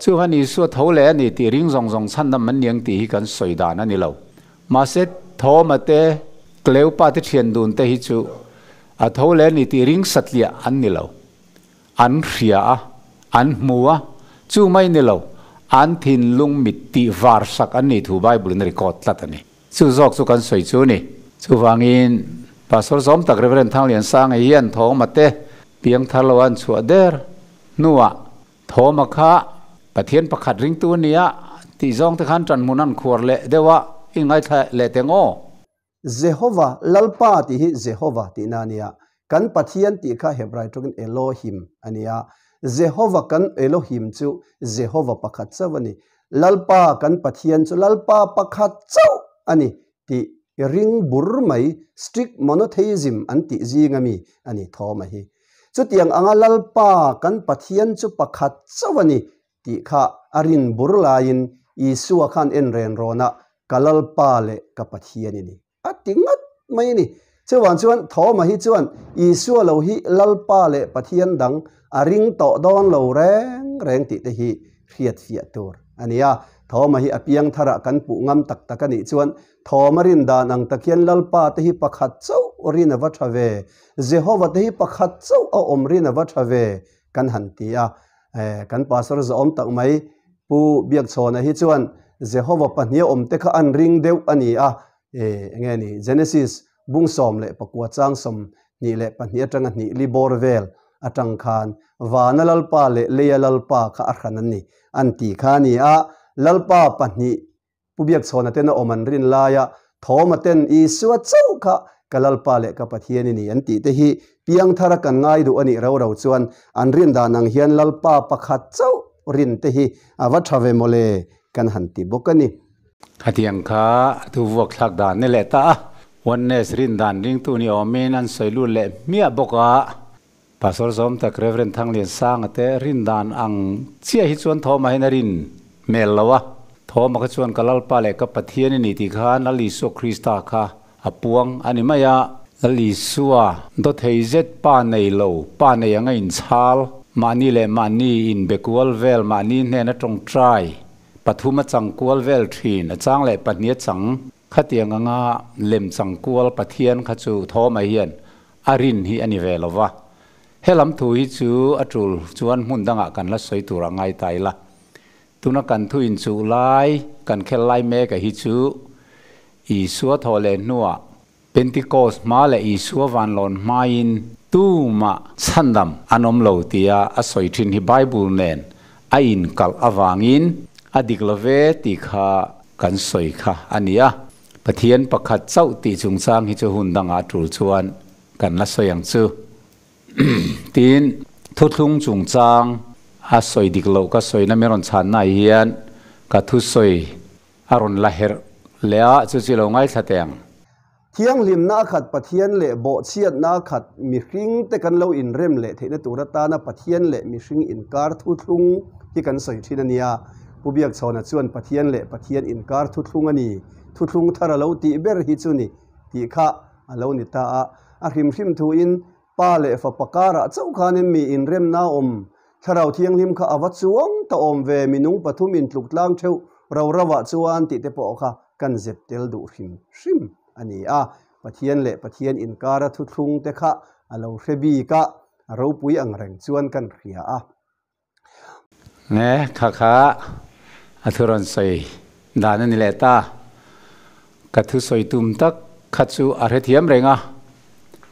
Chuan Isua tho leh a ni tih ring zawng zawng chhandam an ni ang tih hi kan sawi dan a ni lo. Mahse, Thoma te, Cleopa te thian dun te hi chu a tho leh a ni tih ring satliah an ni lo. An hria a, an hmu a, chu mai ni lo, an thinlung mit tih var sak an nih thu Bible in a record tlat a ni. Chu zawk chu kan sawi chu a ni. Chuvangin, Pastor zawm tak Reverend Thangliansanga hian Thoma te piangthar lo an chhuah der hnuah Thawma kha Pathian pakhat ringtu a nia tih zawng te khan ṭanhmun an khuar leh deuh a, i ngaithla leh teng aw. Jehova, Lalpa tih hi Jehova tihna a nia. Kan Pathian tih kha Hebrai tawngin Elohim a nia. Jehova kan Elohim chu Jehova pakhat chauh a ni. Lalpa kan Pathian chu Lalpa pakhat chauh a ni tih ring bur mai, strict monotheism an tih zinga mi a ni Thawma hi. Chutiang anga Lalpa kan Pathian chu pakhat chauh a ni tih kha a rin bur laiin Isua khan en ren rawn a, Ka Lalpa leh ka Pathian i ni a ti ngat mai a ni. Chuvang chuan Thawma hi chuan Isua lo hi Lalpa leh Pathian dang a ring tawh dawn lo reng reng tih te hi hriatfiah tur a ni a. Thawma hi a piang tharah kan puh ngam tak tak a nih chuan Thawma rin dan ang tak hian Lalpa te hi pakhat chauh rin a va tha ve, Jehova te hi pakhat chauh a awm rin a va tha ve kan han ti a. Kan pastor zawhawm tak mai Pu Biakchhawna hi chuan Jehova pahnih a awm te kha an ring deuh a ni a. Enge ni Genesis bung 14 chang 22 atanga hnih li bawr vel atang khan vana Lalpa leh leia Lalpa kha a hran an ni an ti kha a ni a. Lalpa pahnih Pu Biakchhawna ten a awm an rin laia Thawma ten Isua chauh kha ka Lalpa leh ka Pathian i ni an tih te hi piangthara kan ngai duh a nih rau rau chuan an rin dan ang hian Lalpa pakhat chauh rin te hi a va tha ve mawle kan han ti bawk a ni. Khatiang kha thu vuak thlak dan ni leh ta a, Oneness rin dan ringtu ni awmin an sawi lut leh hmiah bawk a. Pastor zawm tak Rev. Thangliansanga te rin dan ang chiah hi chuan Thawma hian a rin hmel lo a. Thawma kha chuan ka Lalpa leh ka Pathian i ni tih khan Lal Isua Krista kha a puang a ni mai a. Lal Isua dawthei zet pa nei lo, pa nei anga inchhal, mahni leh mahni inbe kual vel, mahni hnena tawngtai pathum a chang kual vel thin, a chang leh pahnih a chang. Khatiang anga lem chang kual Pathian kha chu Thawma hian a rin hi a ni ve lo va. He lam thu hi chu a tul chuan hmun dangah kan la sawi tur a ngai ta ila. Tuna kan thu inchuh lai, kan khel lai mek a hi chu Isua thawh leh hnuah Pentecost hma leh Isua vanlawn hmain tumah chhandam an awm lo tia a sawi thin hi Bible nen a inkalh avangin a dik lo ve tih kha kan sawi kha a ni a. Pathian pakhat chauh tih chungchang hi chu hun dangah tul chuan kan la sawi ang chu. Tin, thuthlung chungchang a sawi dik loh ka sawina min rawn chhannaah hian ka thusawi a rawn la herh leh a, chu chu i lo ngaithla teh ang. Thianghlimna a khat Pathian leh bawhchhiatna a khat mihring te kan lo inrem leh theihna tur atana Pathian leh mihring inkar thuthlung hi kan sawi thin a nia. Pu Biakchhawna chuan Pathian leh Pathian inkar thuthlung a ni, thuthlung thar a lo tih ber hi chu ni tih kha a lo ni ta a. A hrim hrim thuin Pa leh Fapa karah chauh khanin mi inremna a awm. Thlarau Thianghlim kha a va chuang ta awm ve, minung pathum intluk tlang theuh ro ro ah chuan tih te pawh kha kan zep tel duh hrim hrim a ni a. Pathian leh Pathian inkara thuthlung te kha a lo hre bik a, a ropui ang reng chuan kan hria a. Nge kha kha a thu rawn sawi dan a ni leh ta. Ka thu sawi tum tak kha chu a hrethiam reng a,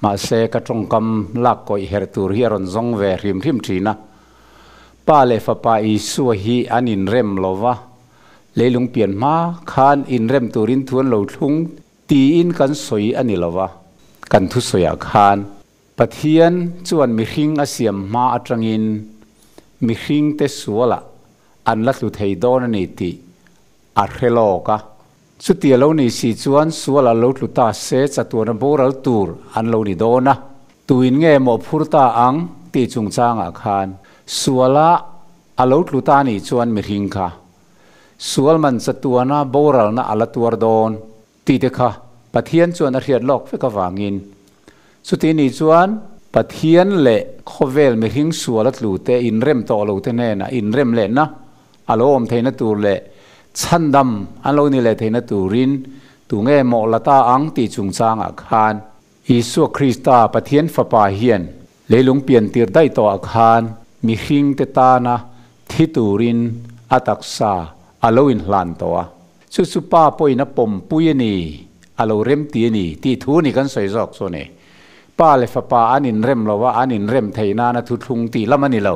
mahse ka tawngkam lak kawih herh tur hi a rawn zawng ve hrim hrim thin a. Pa leh fapa Isua hi an inrem lo va, leilung pian hma khan inrem turin thu an lo thlung tiin kan sawi a ni lo va, kan thusawiah khan Pathian chuan mihring a siam hma atangin mihringte sualah an la tlu thei dawn a ni tih a hre lawk a. Chuti a lo ni si chuan sual a lo tlu ta se chatuana boral tur an lo ni dawn a. Tuin nge mawhphur ta ang tih chungchangah khan suala a lo tlu ta nih chuan mihring kha sual man chatuana boralna a la tuar dawn Tih te kha Pathian chuan a hriat lawk vek avangin chuti ni chuan Pathian leh khawvel mihring sual a tlu te inrem tawh lo te hnenah inrem lehna a lo awm theihna tur leh chhandam an lo ni leh theihna turin tunge mawh la ta ang tih chungchangah khan Isua Krista Pathian Fapa hian leilung pian tir daih tawhah khan mihring te tana thi turin a taksa a lo inhlan tawh a. Chu chu pa pawhin a pawmpui a ni, a lo remti a ni tih thu ni kan sawi zawk chu a ni. Pa leh fapa an inrem lo a, an inrem theih nana thuthlung tih lam a ni lo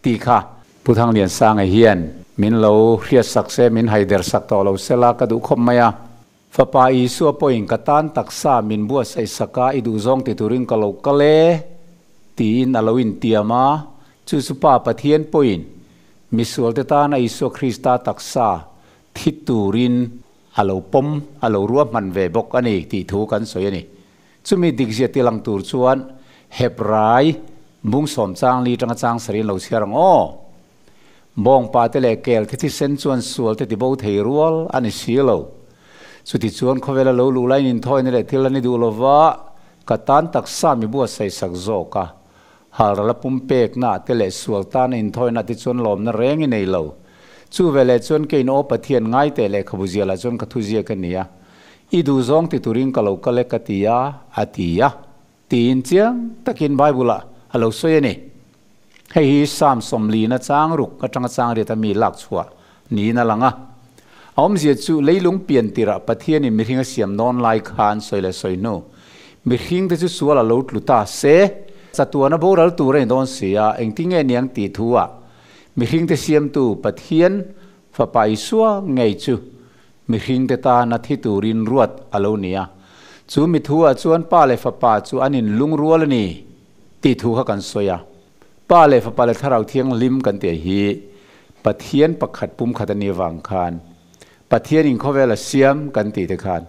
tih kha Pu Thangliansanga hian min lo hriatsak se, min haider sak tawh lo sela ka duh khawp mai a. Fapa Isua pawhin ka tan taksa min buatsaih sak a, i duhzawng ti turin ka lo kal e tiin a lo intiam a. Chu chu Pa Pathian pawhin misualte tana Isua Krista taksa thi turin a lo pawm, a lo ruahman ve bawk a ni tih thu kan sawi a ni. Chumi dikzia tilang tur chuan Hebrai bung sawm chang li tanga chang sarin lo chhiar ang aw. Bawngpa te leh kel te thisen chuan sual te tibo thei rual a ni si lo. Chuti chuan khawvela lo luh laiin inthawina leh thil a ni duh lova, ka tan taksa mi buatsaih sak zawk a. Halral a pumpekna te leh sual tana inthawina te chuan lawmna reng i nei lo. Chu veleh chuan keiin aw Pathian ngai teh lehkhabu zialah chuan ka thuziak a ni a. I duhzawng ti turin ka lo kal e ka ti a, a ti a. Tiin chiang takin Bible-ah a lo sawi a ni. Hei hi Psalm sawmlina chang ruk atanga chang riat a mi lak chhuah niin a lang a. A awmzia chu leilung pian tirah Pathianin mihring a siam nawn lai khan sawi leh sawi hnu mihringte chu sual a lo tlu ta se, chatuana boral tur a ni dawn si a, engtin nge niang tih thu ah mihringte siamtu Pathian Fapa Isua ngei chu mihringte tana thi turin ruat a lo ni a. Chu mi thu ah chuan Pa leh Fapa chu an inlungrual a ni tih thu kha kan sawi a. Pa leh Fapa leh Thlarau Thianghlim kan tih hi Pathian pakhat pumkhat a nih avang khan Pathian in khawvel a siam kan tih te khan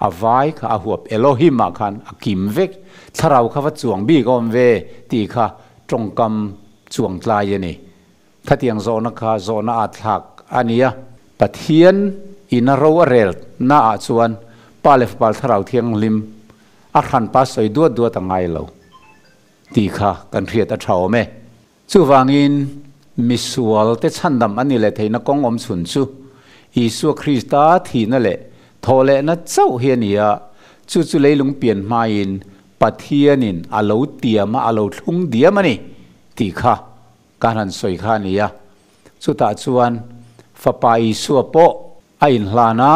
a vai kha a huap Elohim ah khan a kim vek, Thlarau kha va chuang bik a awm ve tih kha tawngkam chuang tlai a ni. Khatiang zawhna kha zawhna at thlak a ni a. Pathian in a ro a rel na ah chuan Pa leh Fapa leh Thlarau Thianghlim a hranpa sawi duat duat a ngai lo tih kha kan hriat a tha awm e. Chuvangin misual te chhandam a ni leh theihna kawng awm chhun chu Isua Krista thihna leh thawhlehna chauh hi a ni a, chu chu leilung pian hmain Pathianin a lo tiam a, a lo thlung diam a ni tih kha Kan han sawi kha a ni a, chutah chuan Fapa Isua pawh a inhlan a,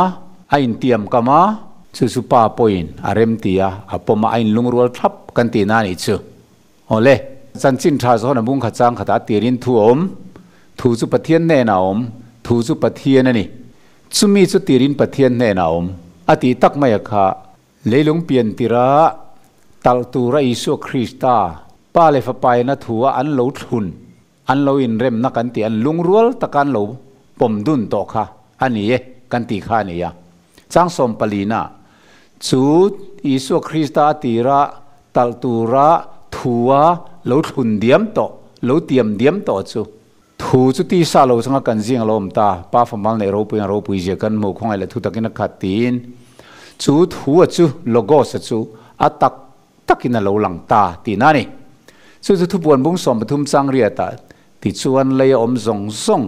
a intiam kam a. Chu chu Pa pawhin a remti a, a pawm a, a inlungrual thlap kan tihna a nih chu. Awle, chanchin tha zawn a bung khat chang khatah tirin thu a awm, thu chu Pathian hnenah a awm, thu chu Pathian a ni. Chumi chu tirin Pathian hnenah a awm, a tih tak mai a kha. Leilung pian tirha talh tura Isua Krista, Pa leh Fapaina thua an lo thlun, an lo inremna kan tih, an lungrual taka an lo pawm dun tawh kha a ni e kan tih kha a ni a. Chang sawmpalina chu Isua Krista a tira talh tura thua lo thlun diam tawh, lo tiam diam tawh chu Thu chu tisa lo changa kan zing a lo awm ta, Pa famal neih ropui ang ropui zia kan hmuh khawngaih leh thu takin a khat tiin chu thu a chu Logos a chu a tak takin a lo lang ta tihna a ni. Chu chu thupuan bung 13 chang riatah tichuan lei a awm zawng zawng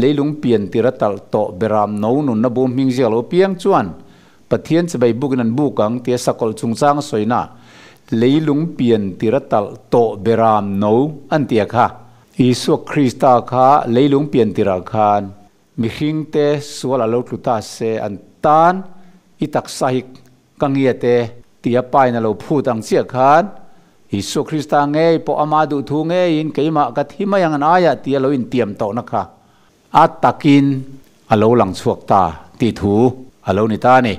leilung pian tir a talh tawh beram no nunna bum hming ziak lo piang chuan Pathian chibai bukin an buk ang tia sakawlh chungchang a sawina leilung pian tir a talh tawh beram no an tia kha. Isua Krista kha leilung pian tirah khan mihringte sual a lo tlu ta se an tan i taksa hi ka ngiat e tia pain a lo phut ang chiah khan Isua Krista ngei pawh ama duhthu ngeiin keimah ka thi mai ang an aiah tia lo intiam tawhna kha a takin a lo lang chhuak ta tih thu a lo ni ta a ni.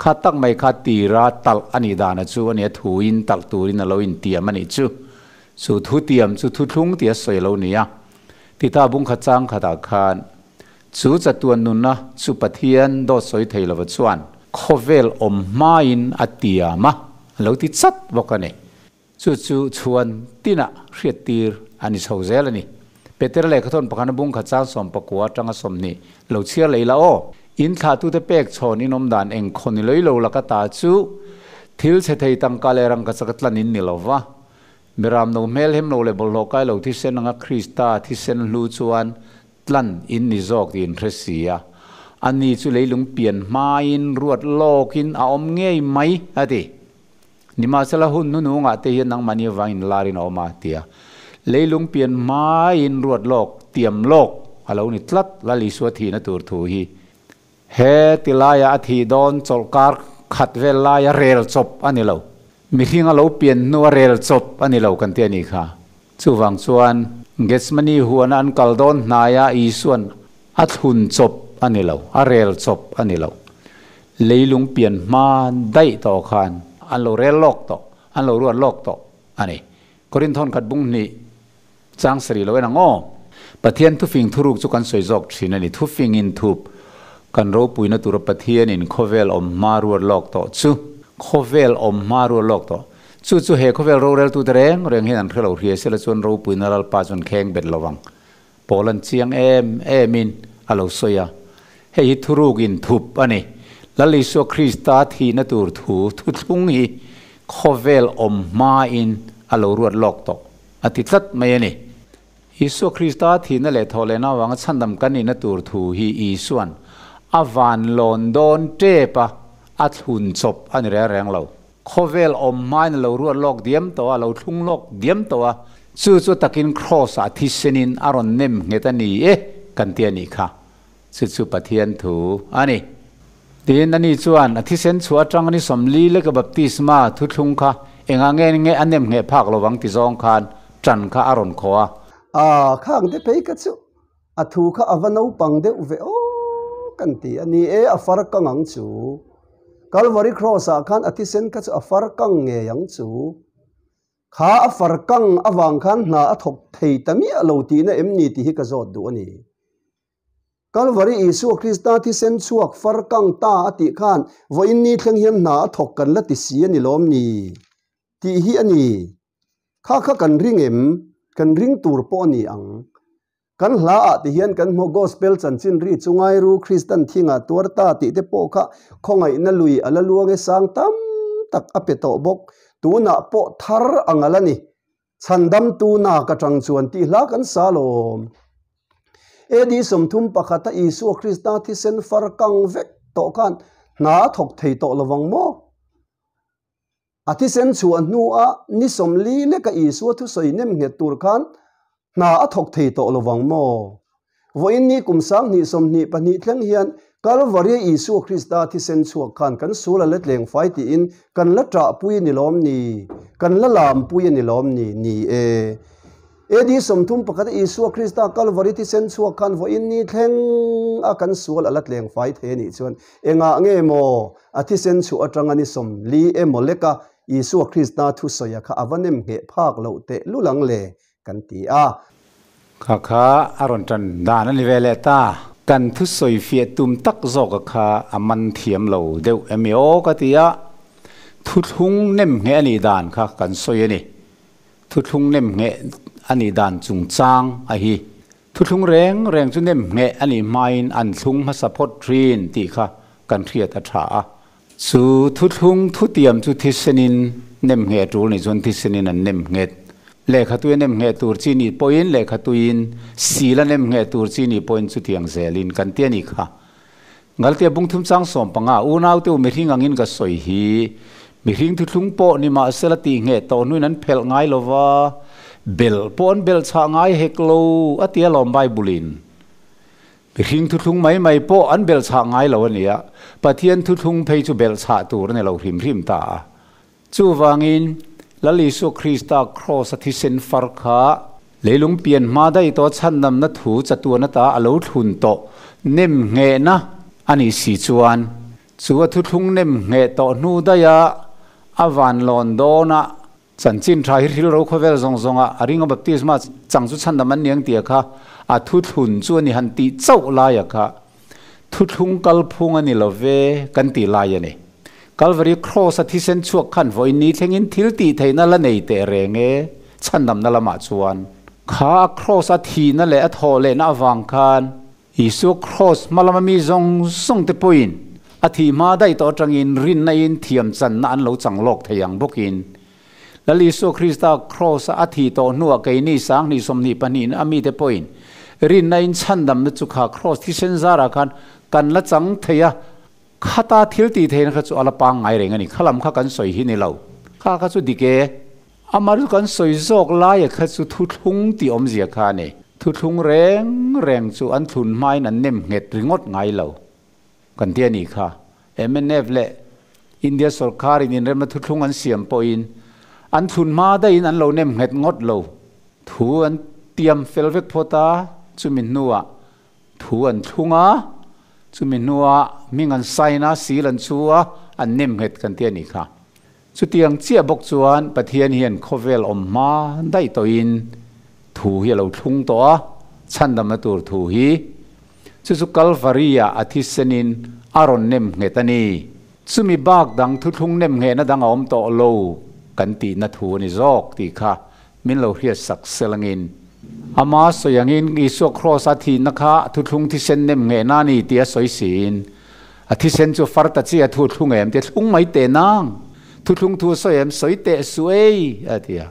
Kha tak mai kha tira talh a nih dana chu a nia thuin talh turin a lo intiam a nih chu. Chu thu tiam chu thuthlung tia sawi a lo ni a. Tita bungkhat chang khatah khan chu chatuan nunna chu Pathian dawt sawi thei lova chuan khawvel awm hmain a tiam a, a lo ti chat bawk a ni. Chu chu chhuan tinah hriattir a ni chho zel a ni. Petera lehkhathawn pakhana bungkhat chang 19 atanga 20 lo chhiar leh ila aw. In thlahtute pek chhawn in awm dan eng khaw ni loi lo laka ta chu thil chhe thei tangka leh rangka chaka tlan in ni lo va. Miram no hmel hem lo leh bawlhhlawh kai lo thisen anga Krista thisen hlu chuan tlan in ni zawk tih in hre si a. Ani chu leilung pian hmain ruat lawkin a awm ngei mai, a ti. Nimahsela hun hnunungah te hian nangmahni avangin larin a awm a, ti a. Leilung pian hmain ruat lawk, tiam lawk a lo ni tlat Lal Isua thihna tur thu hi. He ti laia a thih dawn chawlhkar khat vel laia rel chawp a ni lo. Mihring a lo pian hnua rel chawp a ni lo kan ti a nih kha. Chuvang chuan Gethsemane huana an kal dawn hnaia Isua'n a thlun chawp a ni lo, a rel chawp a ni lo. Leilung pian hma daih tawh khan an lo rel lawk tawh, an lo ruat lawk tawh a ni. Korinthawn khat bung hnih chang sarih lo en ang aw. Pathian thufing thuruk chu kan sawi zawk thin a ni. Thufing in thup kan ropuina tura Pathianin khawvel awm hma ruat lawk tawh chu khawvel awm hma ruat lawk tawh chu chu he khawvel roreltute reng reng hian an hre lo hria sela chuan ropuina Lalpa chuan kheng bet lo ang. Pawl an chiang em emin a lo sawi a. Hei hi thuruk in thup a ni. Lal Isua Krista thihna tur thu thuthlung hi khawvel awm hmain a lo ruat lawk tawh a ti tlat mai a ni. Isua Krista thihna leh thawhlehna avanga chhandam kan nihna tur thu hi Isuan a van lawn dawn tep a, a thlun chawp a ni reng reng lo. Khawvel awm hmain a lo ruat lawk diam tawh a, a lo thlung lawk diam tawh a, chu chu takin Kraws-ah thisenin a rawn nem nghet a ni e kan ti a nih kha. Chu chu Pathian thu a ni. Tin, ani chuan a thisen chhuah atang ni 40 leka baptisma thuthlung kha engah nge nge a nem ngheh phak lovang ti zawng khan tan kha a rawn khaw a. A, khang te phei ka chu a thu kha a va naupang deuh ve aw kan ti a ni e, a far kang ang chu. Calvary Cross-ah khan a thisen kha chu a far kang ngei ang chu. Kha a far kang avang khan hna a thawk thei ta miah lo tihna em ni tih hi ka zawt duh a ni. Calvary Isua Krista thisen chhuak far kang ta a tih khan vawiin ni thleng hian hna a thawk kan la ti si a ni lawm ni tih hi a ni. Kha kha kan ring em? Kan ring tur pawh a ni ang. Kan hla ah ti hian kan hmu Gospel chanchin ri chu ngai ru Kristan thingah tuar ta tih te pawh kha khawngaihna lui a la luang e sang tam tak a pe tawh bawk. Tunah pawh thar ang a la ni. Chhandamtu nak atang chuan tih hla kan sa lawm. AD 31 a Isua Krista thisen far kang vek tawh khan hna a thawk thei tawh lovang maw? A thisen chhuah hnua ni 40 leka Isua thusawi nem nghet tur khan hna a thawk thei tawh lovang maw? Vawiin ni kum 2022 thleng hian Kalvaria Isua Krista thisen chhuak khan kan sul a letleng fai tiin kan la ṭahpui a ni lawm ni? Kan la lampui a ni lawm ni? Ni e. AD 31 a Isua Krista Kalvari thisen chhuak khan vawiin ni thleng a kan sual a la tleng fai thei a nih chuan engah nge maw a thisen chhuah atanga ni 40 emaw leka Isua Krista thusawia kha a va nem ngheh phak loh teh lul ang le kan ti a. Kha kha a rawn tan dan a ni ve leh ta. Kan thusawi fiah tum tak zawka kha a man thiam lo deuh em i aw ka ti a, thuthlung nem ngheh a nih dan kha kan sawi a ni. Thuthlung nem ngheh a nih dan chungchang a hi. Thuthlung reng reng chu nem ngheh a nih hmain an thlung hmasa phawt thin tih kha kan hriat a tha a. Chu thuthlung thutiam chu thisenin nem ngheh tul nih chuan thisenin an nem nghet. Lehkhatui a nem ngheh tur chi nih pawhin lehkhatuiin sil a nem ngheh tur chi nih pawhin chutiang zelin kan ti a nih kha. Ngaltia bungthum chang 15 unaute u mihring angin ka sawi hi mihring thuthlung pawh ni mahsela tih ngheh tawh hnuin an phelh ngai lova bel pawh an bel chhah ngai hek lo a ti alawm Bible-in. Mihring thuthlung mai mai pawh an belh chhah ngai lo a nia, Pathian thuthlung phei chu belh chhah tur a ni lo hrim hrim ta a. Chuvangin, Lal Isua Krista Kraws-a thisen far kha leilung pian hma daih tawh chhandamna thu chatuan ata a lo thlun tawh nem nghehna a nih si chuan, chu a thuthlung nem ngheh tawh hnu daiha a van lawn dawnah Chanchin tha hi hril ro khawvel zawng zawnga a ringa baptisma chang chu chhandam an niang tia kha a thuthlun chu a ni han tih chauh laia kha thuthlung kalphung a ni lo ve kan tih lai a ni. Calvary Cross a thisen chhuak khan vawiin ni thlengin thil tih theihna la nei teh reng e chhandamna lamah chuan. Kha a Cross a thihna leh a thawh lehna avang khan Isua Kraws hma lama mi zawng zawng te pawhin a thih hma daih tawh atangin rinna in thiam channa an lo chang lawk thei ang bawkin Lal Isua Krista Kraws-a a thih tawh hnuah keini 2022 in a mite pawhin rinna in chhandamna chu kha Kraws thisen zarah khan kan la chang thei a, khata thil tih theihna kha chu a la pangngai reng a ni. Khalam kha kan sawi hi ni lo. Kha kha chu dik e. Amah chu kan sawi zawk laia kha chu thuthlung tih awmzia kha a ni. Thuthlung reng reng chu an thlun hmain an nem nghet ringawt ngai lo kan ti a nih kha. Mnf leh India sorkarin inremna thuthlung an siam pawhin an thlun hma daihin an lo nem nghet ngawt lo. Thu an tiam fel vek phawt a, chumi hnuah thu an thlung a, chumi hnuah hming an sign a, seal an chu a, an nem nghet kan ti a nih kha. Chutiang chiah bawk chuan Pathian hian khawvel awm hma daih tawhin thu hi a lo thlung tawh a, chhandamna tur thu hi. Chu chu Kalvari-ah a thisenin a rawn nem nghet a ni. Chumi bak dang thuthlung nem nghehna dang a awm tawh lo kan tihna thu a ni zawk tih kha min lo hriat sak selangin. Ama sawi angin Isua Kraws-a thihna kha thuthlung thisen nem nghehna a ni tih a sawi siin, A thisen chu far ta chi a thu thlung em ti thlung mai teh nang. Thuthlung thu sawi em sawi teh su ei a ti a.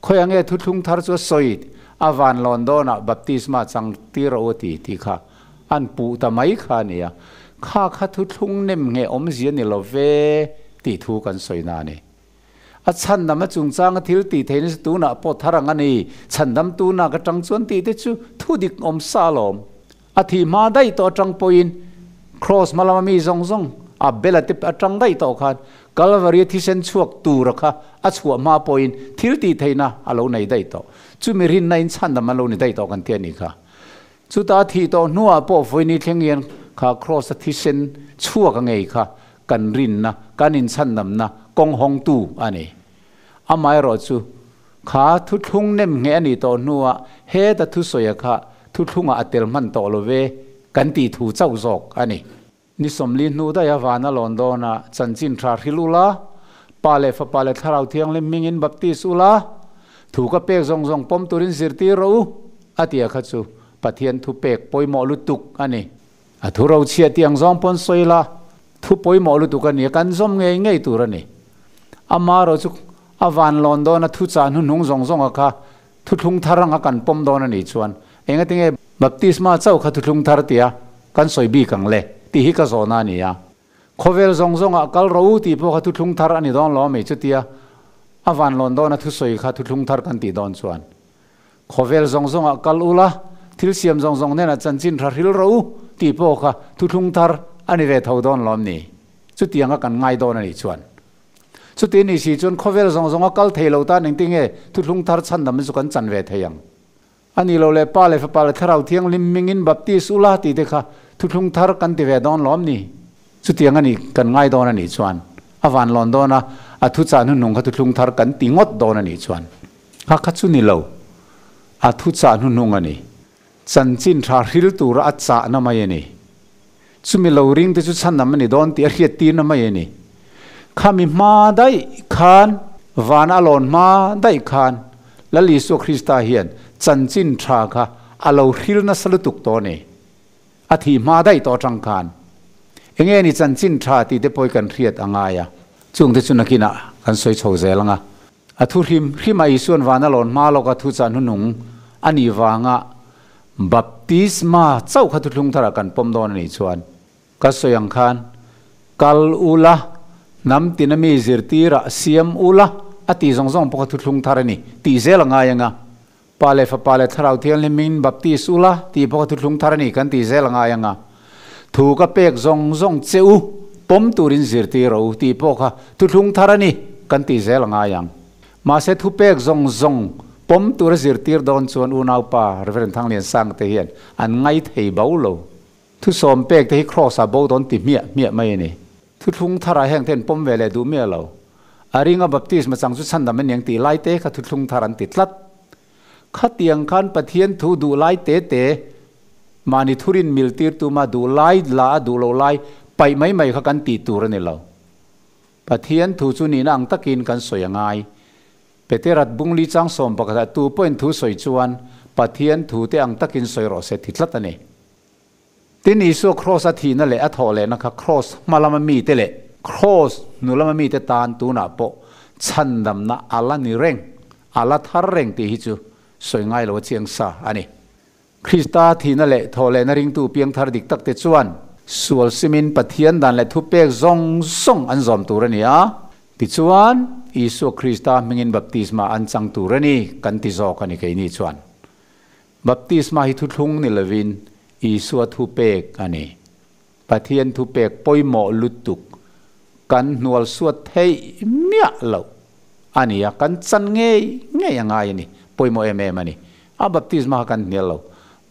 Khawi ang nge thuthlung thar chu a sawi a van lawn dawnah baptisma chang tir rawh u a ti tih kha an puh ta mai kha a ni a. Kha kha thuthlung nem nge awmzia ni lo ve tih thu kan sawi na a ni. A chhandam a chungchanga thil tih theihna chu tunah pawh thar ang a ni. Chhandam tunah ka tang chuan tih te chu thu dik awm sa alawm. A thih hma daih tawh atang pawhin Kraws hma lama mi zawng zawng a bel a te atang daih tawh khan Kalvari a thisen chhuak tura kha a chhuah hma pawhin thil tih theihna a lo nei daih tawh. Chumi rinna in chhandam an lo ni daih tawh kan ti a nih kha. Chuta a thih tawh hnuah pawh vawiini thleng hian kha Kraws a thisen chhuak a ngei kha kan rinna, kan inchhandamna kawng hawngtu a ni. Amaherawh chu Kha thuthlung nem ngheh a nih tawh hnuah heta thusawia kha thuthlungah a tel hman tawh lo ve kan tih thu chauh zawk a ni. Ni 40 hnu daiha vana lawn dawnah chanchin tha hril ula, Pa leh Fapa leh Thlarau Thianghlim hmingin baptis ula, thu ka pek zawng zawng pawm turin zirtir rawh u, a tia kha chu Pathian thu pek pawimawh lutuk a ni. A thu rochhiah tih ang zawng pawn sawi la, thu pawimawh lutuk a ni a, kan zawm ngei ngei tur a ni. Amaherawh chu a van lawn dawn a, thu chah hnuhnung zawng zawng a kha thuthlung thar anga kan pawm dawn a nih chuan engatinge baptisma chauh kha thuthlung thar tia kan sawi bik ang le tih hi ka zawhna a ni a. Khawvel zawng zawngah kal ro u tih pawh kha thuthlung thar a ni dawn lo ami chutia a van lawn dawn a thusawi kha thuthlung thar kan tih dawn chuan Khawvel zawng zawngah kal ula, thil siam zawng zawng hnenah chanchin tha hril rawh u tih pawh kha thuthlung thar a ni ve tho dawn lawm ni? Chutianga kan ngai dawn a nih chuan. Chuti ni si chuan khawvel zawng zawnga kal thei lo tan engtinge thuthlung thar chhandam chu kan chan ve thei ang? A ni lo le, Pa leh Fapa leh Thlarau Thianghlim mingin baptis ula tih te kha thuthlung thar kan ti ve dawn lawm ni? Chutiang a ni kan ngai dawn a nih chuan a van lawn dawn a, a thuchah hnuhnung kha thuthlung thar kan ti ngawt dawn a nih chuan kha kha chu ni lo, a thuchah hnuhnung a ni. Chanchin tha hril tura a chahna mai a ni. Chumi lo ring te chu chhanam a ni dawn tih a hriat tirna mai a ni. Khami hma daih khan, van a lawn hma daih khan Lal Isua Krista hian chanchin tha kha a lo hril nasa lutuk tawh a ni. A thih hma daih tawh atang khan enge ni chanchin tha tih te pawh hi kan hriat a ngai a. Chungte chu nakinah kan sawi chho zel ang a. A thu hrim hrim a Isua'n van a lawn hma lawka thu chan hunung a nih vanga baptisma chauh kha thuthlung tharah kan pawm dawn a nih chuan ka sawi ang khan kal ula, hnam tina mi zirtirah siam ula a tih zawng zawng pawh kha thuthlung thar a ni tih zel a ngai ang a. Pa leh Fapa leh Thlarau Thianghlimin baptis ula tih pawh kha thuthlung thar a ni kan tih zel a ngai ang a. Thu ka pek zawng zawng che u, pawm turin zirtir rawh u tih pawh kha thuthlung thar a ni kan tih zel a ngai ang. Mahse thu pek zawng zawng pawm tura zirtir dawn chuan unaupa Rev. Thangliansanga te hian an ngai thei bo lo. Thusawm pek te hi Kraws ah bo dawn ti hmiah hmiah mai a ni. Thuthlung tharah heng te an pawm ve leh duh miah lo. A ringa baptisma chang chu chhandam a niang tih lai te kha thuthlung thar an ti tlat. Khatiang khan Pathian thu duh lai te te mahni thurin mil tir tuma duh lai la a duh lo lai paih mai mai kha kan tih tur a ni lo. Pathian thu chu nihna ang takin kan sawi a ngai. Peterat bungli chang 11 ah tu pawhin thu sawi chuan Pathian thu te ang takin sawi rawh se ti tlat a ni. Tin, Isua Kraws a thihna leh a thawh lehna kha Kraws hma lama mite leh Kraws hnu lama mite tan tunah pawh chhandamna a la ni reng, a la thar reng tih hi chu sawi ngai lo a chiang sa a ni. Krista thihna leh thawh lehna ringtu piangthar dik takte chuan sual simin Pathian dan leh thupek zawng zawng an zawm tur a ni a, tichuan Isua Krista hmingin baptisma an chang tur a ni kan ti zawk a ni keini chuan. Baptisma hi thuthlung ni lovin Isua thupek a ni. Pathian thupek pawimawh lutuk kan hnual suat theih miah loh a ni a, kan chan ngei ngei a ngai a ni, pawimawh em em a ni. A baptisma kha kan hnial lo.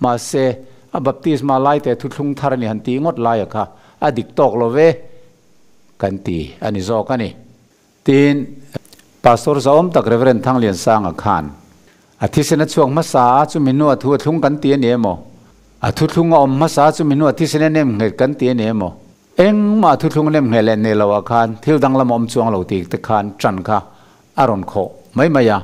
Mahse, a baptisma lai te thuthlung thar a ni han tih ngawt laia kha a dik tawk lo ve kan ti a ni zawk a ni. Tin, Pastor zahawm tak Rev. Thangliansanga khan a thisen a chhuak hmasa a, chumi hnu a thu a thlung kan ti a ni emaw? A thuthlung a awm hmasa a, chumi hnu a thisen a nem nghet kan ti a ni emaw? Engmah thuthlung a nem ngheh leh nei lo ah khan thil danglam a awm chuang lo tih te khan ṭan kha a rawn khawh mai mai a.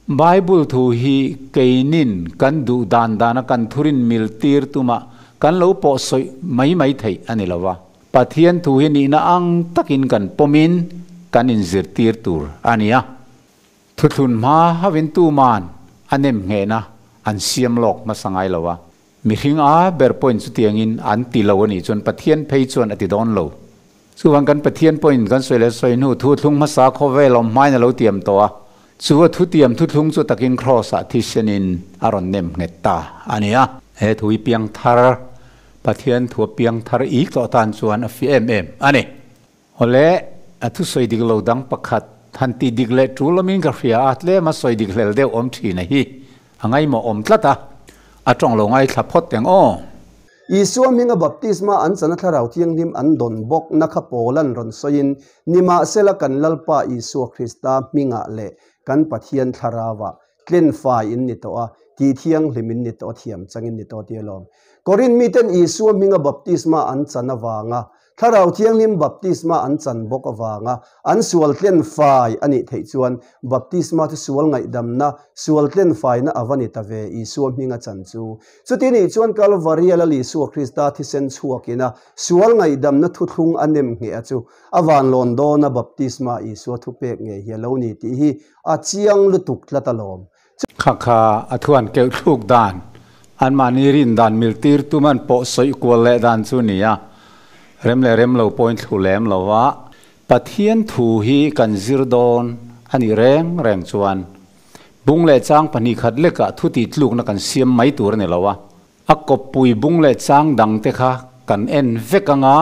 Bible thu hi keinin kan duh dan dana kan thurin mil tir tumah kan lo pawh sawi mai mai theih a ni lo va. Pathian thu hi nihna ang takin kan pawmin kan inzirtir tur a ni a. Thuthlun hma hovin tuman a nem nghehna an siam lawk hmasa ngai lo a. Mihring a ber pawhin chutiangin an ti lo a nih chuan Pathian phei chuan a ti dawn lo. Chuvang kan Pathian pawhin kan sawi leh sawi hnu thuthlung hmasa khawvel awm hmain a lo tiam tawh a. Chu a thutiam thuthlung chu takin Kraws-ah thisenin a rawn nem nghet ta a ni a. He thu hi piangthar Pathian thu a piang thar ik tawh tan chuan a fi em em a ni. Awle, a thusawi dik lo dang pakhat han tih dik leh tul awmin ka hria a, tlem a sawi dik hlel deuh awm thin a hi a ngaihmawh awm tlat a, a tawng lo ngaithla phawt teng aw. Isua hminga baptisma an chana Thlarau Thianghlim an dawn bawk na kha Paula'n rawn sawiin, Nimahsela kan Lalpa Isua Krista hmingah leh kan Pathian Thlarauah Tlen fai in ni tawh a, tih thianghlim in ni tawh a, thiam chang in ni tawh tih alawm. Korinth miten Isua hminga baptisma an chan avanga, Thlarau Thianghlim baptisma an chan bawk avanga an sual tlen fai a nih theih chuan baptisma chu sual ngaihdamna, sual tlen faina a va ni ta ve Isua hminga chan chu. Chuti nih chuan Kalvaria Lal Isua Krista thisen chhuakina sual ngaihdamna thuthlung a nem ngheh a chu a van lawn dawna baptisma Isua thupek ngei hi a lo ni tih hi A chiang lutuk tlat alawm. Kha kha a thuan keuh thluk dan, anmahni rin dan mil tir tum an pawh sawi kual leh dan chu ni a, rem leh rem lo pawhin thlu lem lo a, Pathian thu hi kan zir dawn a nih reng reng chuan bung leh chang 2 khat lekah thu tih tlukna kan siam mai tur a ni lo a. A kawppui bung leh chang dang te kha kan en vek anga,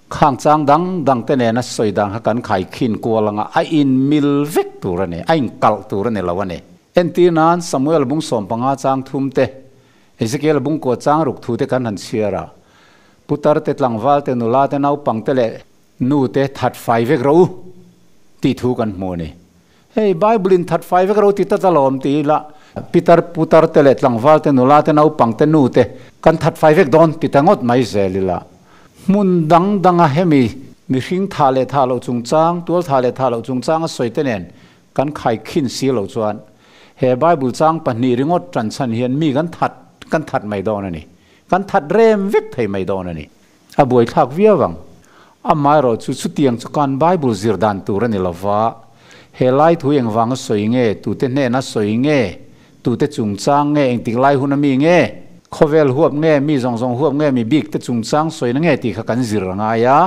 khang chang dang dang te nena sawi dan kha kan khaikhin kual anga, a inmil vek tur a ni, a inkalh tur a ni lo a ni. Entir nan Samuel bung 15 chang thum te, Ezekiel bung kua chang ruk thu te kan han chhiar a, putar te, tlangval te, nula te, naupang te leh nu te that fai vek rawh u tih thu kan hmu a ni. Hei Bible in that fai vek rawh u ti tlat alawm ti ila, pitar putar te leh tlangval te, nula te, naupang te, nu te kan that fai vek dawn ti ta ngawt mai zel ila. Hmun dang danga hemi mihring thah leh thah loh chungchang, tual thah leh thah loh chungchang a sawi te nen kan khaikhin si lo chuan he Bible chang pahnih ringawt tan chhan hian mi kan that kan that mai dawn a ni. Kan that rem vek thei mai dawn a ni. A buaithlak viau ang. Amaherawh chu chutiang chu kan Bible zir dan tur a ni lo va, he lai thu engvanga sawi nge, tute hnena sawi nge, tute chungchang nge, engtik lai hun a mi nge, khawvel huap nge, mi zawng zawng huap nge, mi bik te chungchang sawina nge tih kha kan zir a ngai a.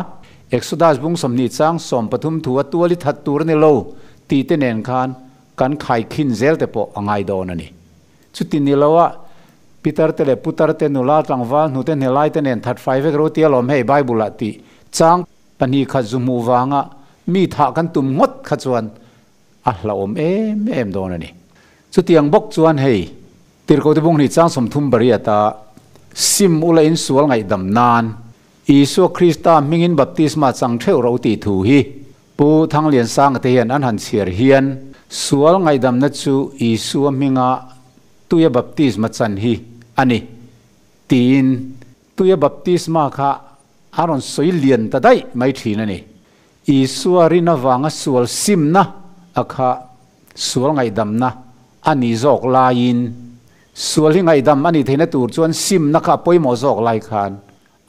Exodus bung 20 chang 13 thu a tual i that tur a ni lo tih te nen khan kan khaikhin zel te pawh a ngai dawn a ni. Chuti ni lo a, Pitar te leh putar te, nula tlangval hnute hnelai te nen that fai vek ro tia lawm hei Bible ah tih chang pahnih khat zu hmuh vanga mi thah kan tum ngawt kha chuan a hlauhawm em em dawn a ni. Chutiang bawk chuan hei Tirhkohte bung hnih chang 30 pariat a sim ula insual ngaihdam nan Isua Krista hmingin baptisma chang theuh ro tih thu hi Pu Thangliansanga te hian an han chhiar hian sual ngaihdamna chu Isua hminga tuia baptisma chan hi a ni tiin tuia baptisma kha a rawn sawi lian ta daih mai thin a ni. Isua rin avanga sual simna a kha sual ngaihdamna a ni zawk laiin sual hi ngaihdam a nih theihna tur chuan simna kha a pawimawh zawk lai khan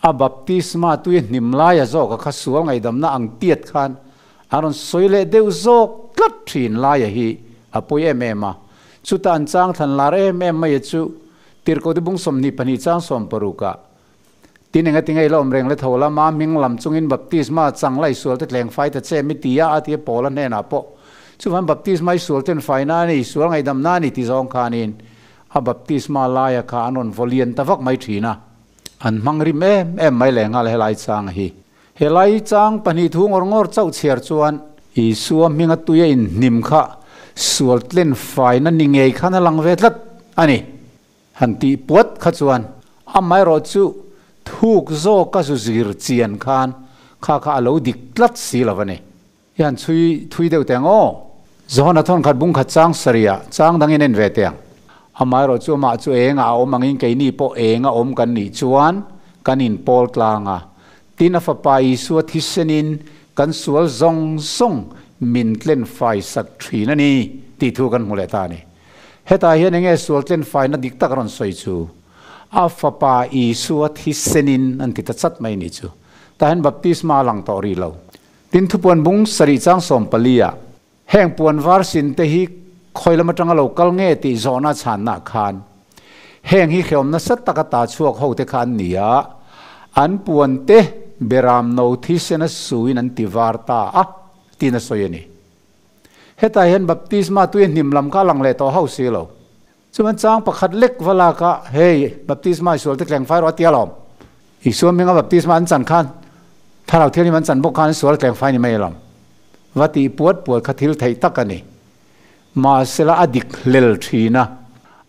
a baptisma tuia hnim laia zawk a kha sual ngaihdamna ang tiat khan a rawn sawi leh deuh zawk tlat thin laia hi a pawi em em a. Chuta an chang thlan lar em em mai chu Tirhkohte bung 22 chang 60 ah tin enga tinge ila awm reng le tho lama hming lam chungin baptisma chang lai sual te tleng fai ta che mi ti a a ti a Paula hnenah pawh chuvan baptisma i sual ten faina a ni sual ngaihdamna a ni ti zawng khanin a baptisma laia kha an rawn vawlian ta vak mai thin a. An hmang rim em em mai leh nghal helai chang hi. Helai chang pahnih thu ngawr ngawr chauh chhiar chuan Isua hminga tuia inhnim kha sual tlen faina ni ngei khan a lang ve tlat a ni. Han tih puat kha chuan amaherawh chu thuk zawka zu zir chian khan kha kha a lo dik tlat si lo a ni. I han chhui thui deuh teh ang aw. Johana thawn khat bung khat chang sarih ah chang dangin en ve teh ang. Amaherawh chu amah chu engah a awm angin keini pawh eng a awm kan nih chuan kan inpawl tlang a. Tin a fapa Isua thisenin kan sual zawng zawng min tlen fai sak thin a ni tih thu kan hmu leh ta a ni. Hetah hian enge sual tlen faina dik tak a rawn sawi chu a fapa Isua thisenin an ti ta chat mai nih chu. Tah hian baptisma a lang tawh rih lo. Tin thupuan bung sarih chang 14 ah heng puan var sin te hi khawi lam atanga lo kal nge tih zawhna chhanna khan heng hi hreawm nasa taka ta chhuak ho te kha an ni a, an puan te beram no thisena suin an ti var ta a tiin a sawi a ni. Hetah hian baptisma tuia hnim lam kha a lang leh tawh hauh si lo. Chuan chang pakhat lek va lak a, hei, baptisma i sual te tleng fai rawh a ti alawm. Isua hminga baptisma an chan khan Thlarau Thianghlim an chan bawk khan an sual tleng fai ni mai alawm. Va tih puat puat kha thil theih tak a ni. Mahsela a dik hlel thin a.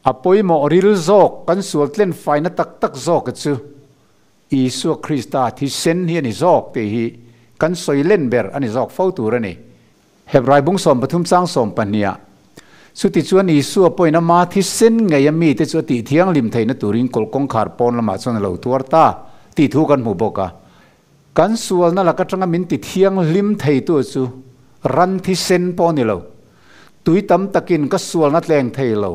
A pawimawh ril zawk, kan sual tlen faina tak tak zawk chu Isua Krista thisen hi a ni zawk tih hi kan sawi len ber a ni zawk fo tur a ni. Hebrai bung 13 chang 12 ah, Chutichuan Isua pawhin ama thisen ngei a mite chu a tih thianghlim theihna turin kawlh kawngkhar pawn lamah chuan a lo tuar ta tih thu kan hmu bawk a. Kan sualna lak atanga min ti thianghlim theitu chu ran thisen pawh a ni lo. Tui tam takin ka sualna tleng thei lo,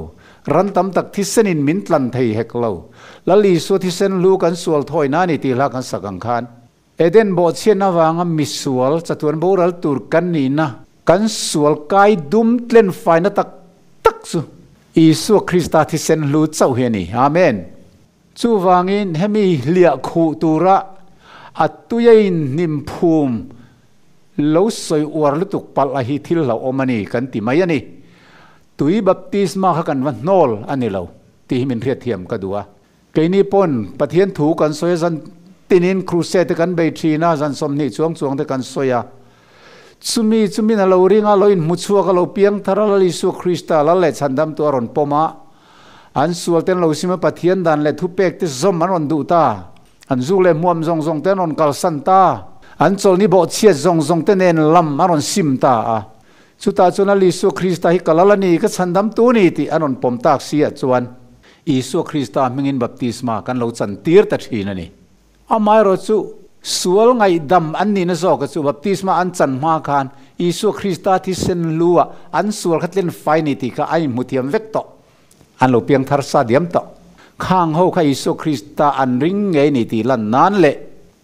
ran tam tak thisenin min tlan thei hek lo. Lal Isua thisen hlu kan sual thawina a ni tih hla kan sak ang khan. Eden bawhchhiatna avanga misual chatuan boral tur kan nihna, kan sual kai dum tlen faina tak tak chu Isua Krista thisen hlu chauh hi a ni. Amen. Chuvangin hemi hliah khuh tura a tuia inhnim phum lo sawi uar lutuk palh a hi thil hlauhawm a ni kan ti mai a ni. Tui baptisma kha kan va hnawl a ni lo tih hi min hriatthiam ka duh a. Keini pawn Pathian thu kan sawi a, zan tinin crusade te kan bei thin a, zan 20 chuang chuang te kan sawi a. Chumi chumin a lo ring a, lo inhmu chhuak a, lo piang thar a, Lal Isua Krista Lal leh Chhandamtu a rawn pawm a. An sual te an lo sim a, Pathian dan leh thupek te zawm an rawn duh ta. An zuk leh hmuam zawng zawng te an rawn kalsan ta. An chawlhni bawhchhiat zawng zawng te nen lam an rawn sim ta a. Chutah chuan Lal Isua Krista hi ka lal a ni, ka chhandamtu a ni tih an rawn pawm tak si ah chuan Isua Krista hmingin baptisma kan lo chantir ta thin a ni. Amaherawhchu, sual ngaihdam an nihna zawka chu baptisma an chan hma khan Isua Krista thisen lu ah an sual kha tlen fai ni tih kha a inhmu thiam vek tawh. An lo piang thar sa diam tawh. Khang ho kha Isua Krista an ring ngei ni tih lan nan leh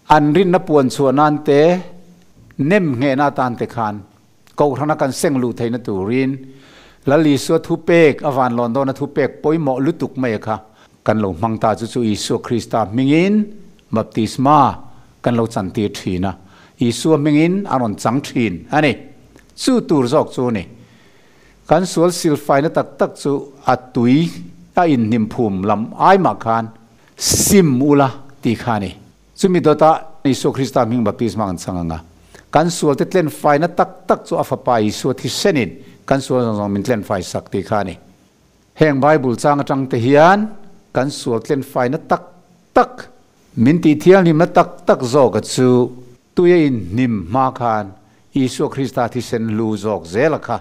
an rinna puan chhuah nan te, nem nghehna atan te khan Kohhrana kan seng luh theihna turin Lal Isua thupek, a vanlawn dawna thupek pawimawh lutuk mai kha kan lo hmang ta chu chu Isua Krista hmingin baptisma kan lo chantir thin a, Isua hmingin a rawn chang thin a ni. Chu tur zawk chu a ni. Kan sual silfaina tak tak chu a tui a inhnim phum lam ai mah khan sim ula tih kha a ni. Chumi dawtah Isua Krista hming baptisma kan chang ang a, kan sualte tlenfaina tak tak chu a Fapa Isua thisenin kan sual zawng zawng min tlenfai sak tih kha a ni. Heng Bible chang atang te hian kan sual tlenfaina tak tak, min tih thianghlimna tak tak zawka chu tuia inhnim hma khan Isua Krista thisen lu zawk zela kha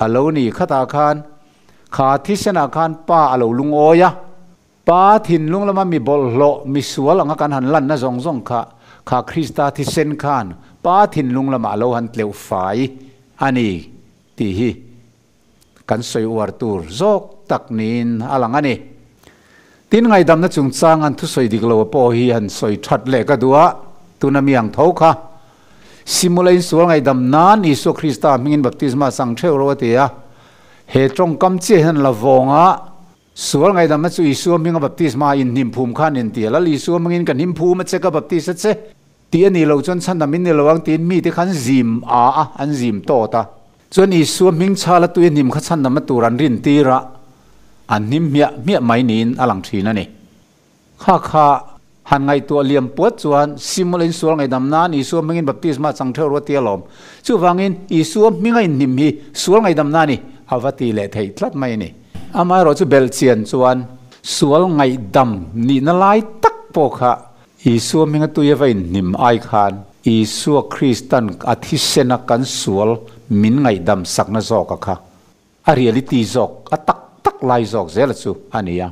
a lo ni. Khatah khan kha thisenah khan Pa a lo lungawi a. Pa thinlung lama mi bawlhhlawh, mi sual anga kan han lanna zawng zawng kha, kha Krista thisen khan Pa thinlung lamah a lo han tleuh fai a ni tih hi kan sawi uar tur zawk tak niin a lang a ni. Tin, ngaidamna chungchang an thusawi dik lo pawh hi han sawi that leh ka duh a, tuna mi ang tho kha Simula insual ngaihdam nan Isua Krista hmingin baptisma chang theuh ro a ti a, he tawngkam chiah hian la vawng a, Sual ngaihdamna chu Isua hminga baptisma inhnim phum khan inti a, Lal Isua hmingin ka hnim phum a che, ka baptis a che tih a nih loh chuan chhandam in ni lo ang tiin mite kha an zim a a, an zim tawt a. Chuan Isua hming chhala tui a hnim kha chhandamna tur an rintir a, an hnim hmiah hmiah mai niin a lang thin a ni. Kha kha han ngaihtuah liam puat chuan Simula in sual ngaihdam nan Isua hmingin baptisma chang theuh ruat tia lawm. Chuvangin Isua hminga inhnim hi sual ngaihdam nan i a va ti leh theih tlat mai a ni. Amaherawhchu belh chian chuan sual ngaihdam nihna lai tak pawh kha Isua hminga tui a va inhnim ai khan Isua Kristan a thisena kan sual min ngaihdam sakna zawka kha A reality zawk, a tak tak lai zawk zela chu a ni a.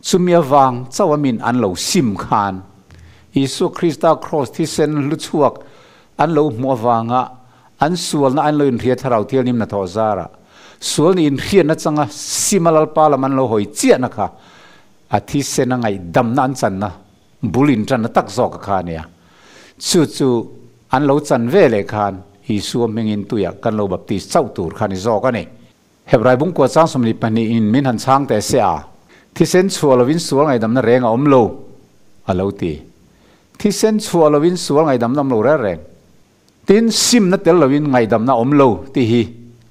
Chumi avang chauh a min an lo sim khan Isua Krista kraws thisen hlu chhuak an lo hmuh avanga an sualna an lo inhria thlarau thianghlim hnathawh zarah sual nih inhriatna changa sim a Lalpa lam an lo hawi chiahna kha a thisen a ngaihdamna an channa bul intanna tak zawk a kha a nia. Chu chu an lo chan ve leh khan Isua hmingin tuiah kan lo baptis chauh tur kha ni zawk a ni. Hebrai bungkua chang 22 in min han chhang teh se a, thisen chhuah lovin sual ngaihdamna reng a awm lo, a lo ti. Thisen chhuah lovin sual ngaihdamna awm lo reng reng. Tin, simna tel lovin ngaihdamna awm lo tih hi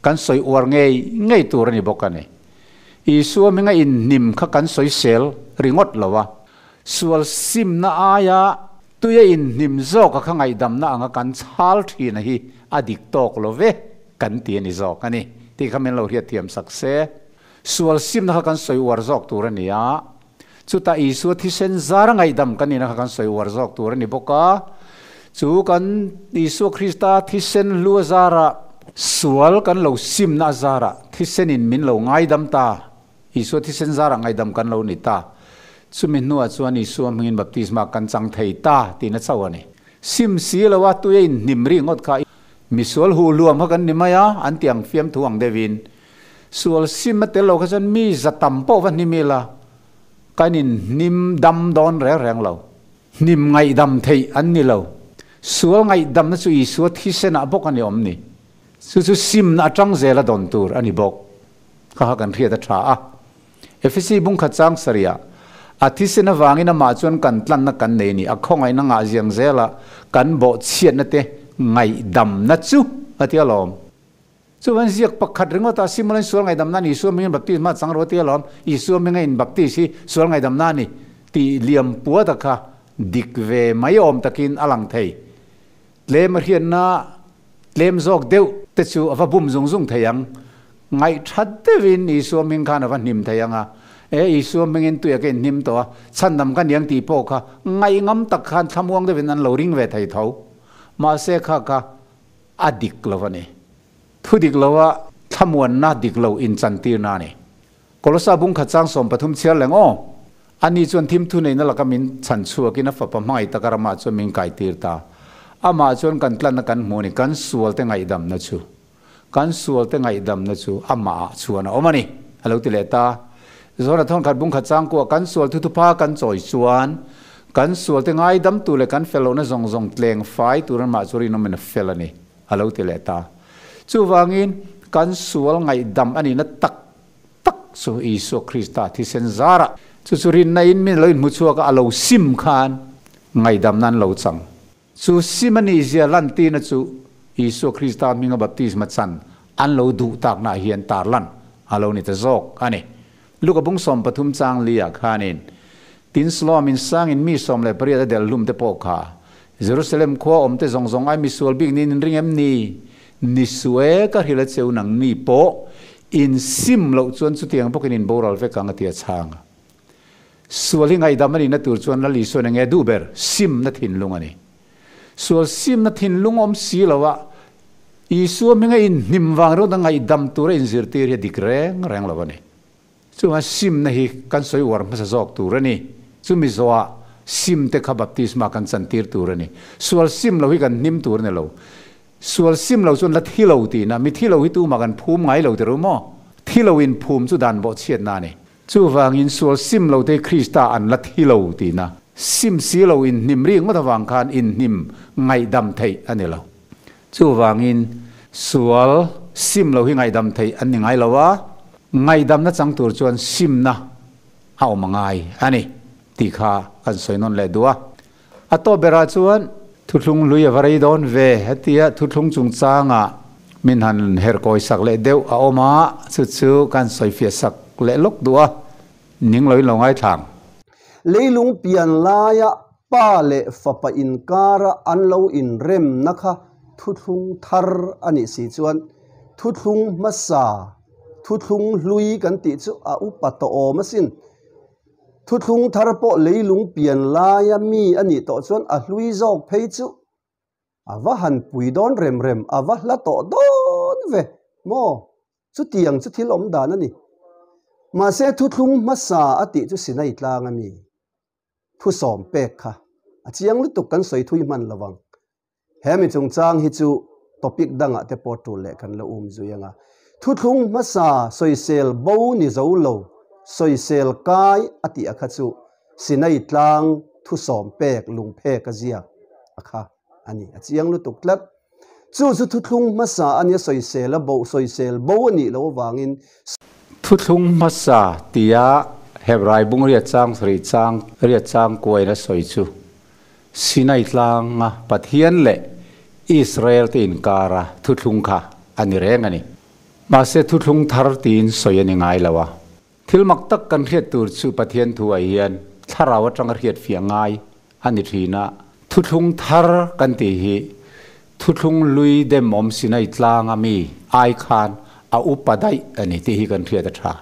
kan sawi uar ngei ngei tur a ni bawk a ni. Isua hminga inhnim kha kan sawi sel ringawt lo a, sual simna aia tuia inhnim zawka kha ngaihdamna anga kan chhal thina hi a dik tawk lo ve kan ti a ni zawk a ni tih kha min lo hriatthiam sak se. Sual simna kha kan sawi uar zawk tur a ni a, Chutah Isua thisen zar ngaihdam kan nihna kha kan sawi uar zawk tur a ni bawk a. Chu kan Isua Krista thisen hlu a zarah, sual kan lo simna a zarah thisenin min lo ngaidam ta, Isua thisen zarah ngaidam kan lo ni ta. Chumi hnuah chuan Isua hmingin baptisma kan chang thei ta tihna chauh a ni. Sim si lo a, tui a inhnim ri ngawt kha misual huh hluam kha kan ni mai a, an ti ang fiamthu ang deuhin. Sual sim a tel lo kha chuan mi za tam pawh va hnim ila, kan in hnim dam dawn reng reng lo. Hnim ngaihdam theih an ni lo. Sual ngaihdamna chu Isua thisenah bawk a ni awm ni. Chu chu simna atang zela dawn tur a ni bawk. Kha kha kan hriat a tha a. Efesi bungkhat chang sarihah, A thisen avangin amah chuan kan tlanna kan nei ni, a khawngaihna ngah ziang zela kan bawhchhiatna te ngaihdamna chu a ti alawm. Chuan ziak pakhat ringawta sim ulain sual ngaidam nan Isua hmingin baptisma chang rawh tia lawm, Isua hminga in baptis hi sual ngaidam na ni tih liam pua ta kha dik ve mai awm takin a lang thei. Tlem a hriatna tlem zawk deuh te chu a va bum zung zung thei ang. Ngaihthat deuhin Isua hming khan a va hnim thei ang a, E Isua hmingin tuia ka inhnim tawh a, chhandam ka niang tih pawh kha ngaihngam tak khan thlamuang deuhin an lo ring ve thei tho. Mahse kha kha a dik lo a ni. Thu dik loa thlamuanna dik lo inchantirna a ni. Kolosa bung khat chang 13 chhiar leng aw. Ani chuan thim thu neihna laka min chhan chhuakin a fapa hmangaih taka ramah chuan min kaitir ta. Amah chuan kan tlanna kan hmuh a ni, kan sualte ngaihdamna chu. Kan sualte ngaihdamna chu amahah chuan a awm a ni, a lo ti leh ta. Zawna thawn khat bung khat chang kuah kan sual thuthupa kan chawi chuan kan sualte ngaidamtu leh kan fel lohna zawng zawng tleng fai tur amah chu rinawmin a fel a ni, a lo ti leh ta. Chuvangin kan sual ngaihdam a nihna tak tak chu Isua Krista thisen zarah chu chu rinna in min lo inhmu chhuak a, a lo sim khan ngaihdamna an lo chang. Chu sim a nihzia lantirna chu Isua Krista hminga baptisma chan an lo duh taknaah hian tarlan a lo ni ta zawk a ni. Luka bung 13 chang li ah khanin, Tin Siloam in sangin mi 18 a del hlum te pawh kha Jerusalem khua awm te zawng zawng ai misual bik niin in ring em ni? Ni suh e, ka hrilh a cheu nang ni pawh in sim loh chuan chutiang bawkin in boral vek ang a ti a chhang a. Sual hi ngaihdam a nihna tur chuan Lal Isuan enge duh ber? Simna thinlung a ni. Sual simna thinlung awm si lo a, Isua hminga inhnim vang ringawt a ngaihdam tura inzirtir hi a dik reng reng lo a ni. Chuvang simna hi kan sawi uar hmasa zawk tur a ni. Chumi zawhah sim te kha baptisma kan chantir tur a ni. Sual sim lo hi kan hnim tur a ni lo. Sual sim lo chuan la thi lo tihna, mi thi lo hi tumah kan phum ngai lo ti ru maw? Thi lo in phum chu dan bawhchhiatna a ni. Chuvangin sual sim lo te Krista an la thi lo tihna. Sim si lo in hnim rik ngawt avang khan in hnim ngaihdam theih a ni lo. Chuvangin sual sim lo hi ngaihdam theih an ni ngai lo a, ngaihdamna chang tur chuan simna a awm a ngai a ni tih kha kan sawi nawn leh duh a. A tawp berah chuan thuthlung hlui a va rei dawn ve hetia thuthlung chungchangah min han herkawi sak leh deuh a awm a, chu chu kan sawifiah sak leh lawk duh a, ning loin lo ngaithlang. Leilung pian laia pa leh fapa inkara an lo inremna kha thuthlung thar a nih si chuan thuthlung hmasa, thuthlung hlui kan tih chu a upa tawh awm asin. Thuthlung thar pawh leilung pian laia mi a nih tawh chuan a hlui zawk phei chu a va han pui dawn rem rem, a va hla tawh dawn ve maw? Chutiang chu thil awm dan a ni. Mahse thuthlung hmasa a tih chu Sinai tlang a mi thusawm pek kha a chiang lutuk kan sawi thui hman lo vang. He mi chungchang hi chu topic dangah te pawh tul leh kan la um zui ang a. Thuthlung hmasa sawisel bo ni zo lo, sawisel kai a tih a kha chu Sinai tlang thusawm pek lungphek a ziak a kha a ni. A chiang lutuk tlat. Chu chu thuthlung hmasa a nia sawisel a bo, sawisel bo a nih loh avangin. Thuthlung hmasa tia Hebrai bung riat chang sarih chang riat chang kuain a sawi chu Sinai tlanga Pathian leh Israel te inkara thuthlung kha a ni reng a ni. Mahse thuthlung thar tiin sawi a ni ngai lo a. Thil mak tak kan hriat tur chu Pathian thu ah hian thlarau atanga hriat fiah ngai a ni thin a. Thuthlung thar kan tih hi thuthlung lui dem awm Sinai tlanga mi ai khan a upa daih a ni tih hi kan hriat a tha.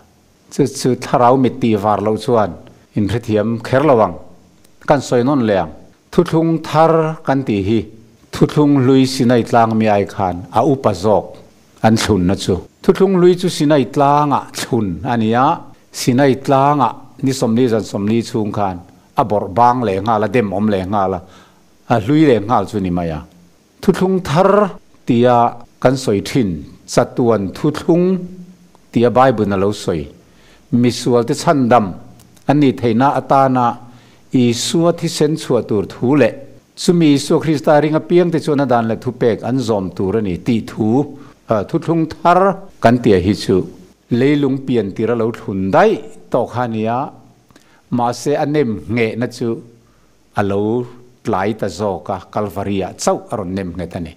Chu chu thlarau mit tih var loh chuan in hrethiam kher lo ang. Kan sawi nawn leh ang. Thuthlung thar kan tih hi thuthlung hlui Sinai tlang mi ai khan a upa zawk an thlunna chu. Thuthlung hlui chu Sinai tlangah thlun a ni a, Sinai tlangah ni 40 zan 40 chhung khan a bawrh bang leh nghal a, dem awm leh nghal a, a hlui leh nghal chu ni mai a. Thuthlung thar tia kan sawi thin chatuan thuthlung tia Bible a lo sawi. Misualte chhandam an nih theihna atana Isua thisen chhuah tur thu leh chumi Isua Krista ring apiangte chuan a dan leh thupek an zawm tur a ni tih thu thuthlung thar kan tia hi chu leilung pian tir a lo thlun daih tawh kha a nia. Mahse a nem nghehna chu a lo tlai ta zawk a, Kalvari-ah chauh a rawn nem nghet a ni.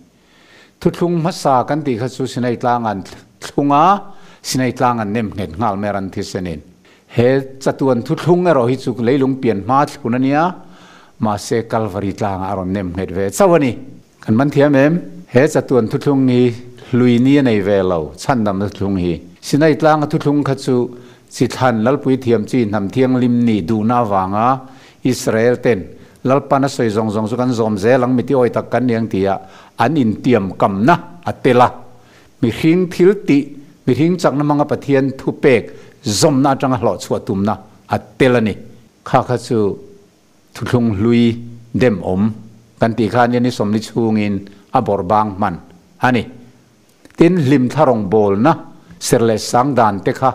Thuthlung hmasa kan tih kha chu Sinai tlang an thlung a, Sinai tlang an nem nghet nghal mai a ran thisenin. He chatuan thuthlung erawh hi chu leilung pian hma thlun a nia, mahse Kalvari tlangah a rawn nem nghet ve chauh a ni. Kan man thiam em? He chatuan thuthlung hi hlui ni a nei ve lo, chhandamna thuthlung hi. Sinai tlanga thuthlung kha chu chi thlan Lalpui thiam chi hnam thianghlim nih duhna avanga Israel ten Lalpan a sawi zawng zawng chu kan zawm zel ang miti awi tak kan ni ang tia an intiam kamna a tel a. Mihring thil tih, mihring chakna hmanga Pathian thupek zawmna atanga hlawhchhuah tumna a tel a ni. Kha kha chu Thuthlung hlui dem awm kan tih khan hian ni sawmli chhungin a bawrh bang hman a ni. Tin, hlim thla rawngbawlna ser leh sang dan te kha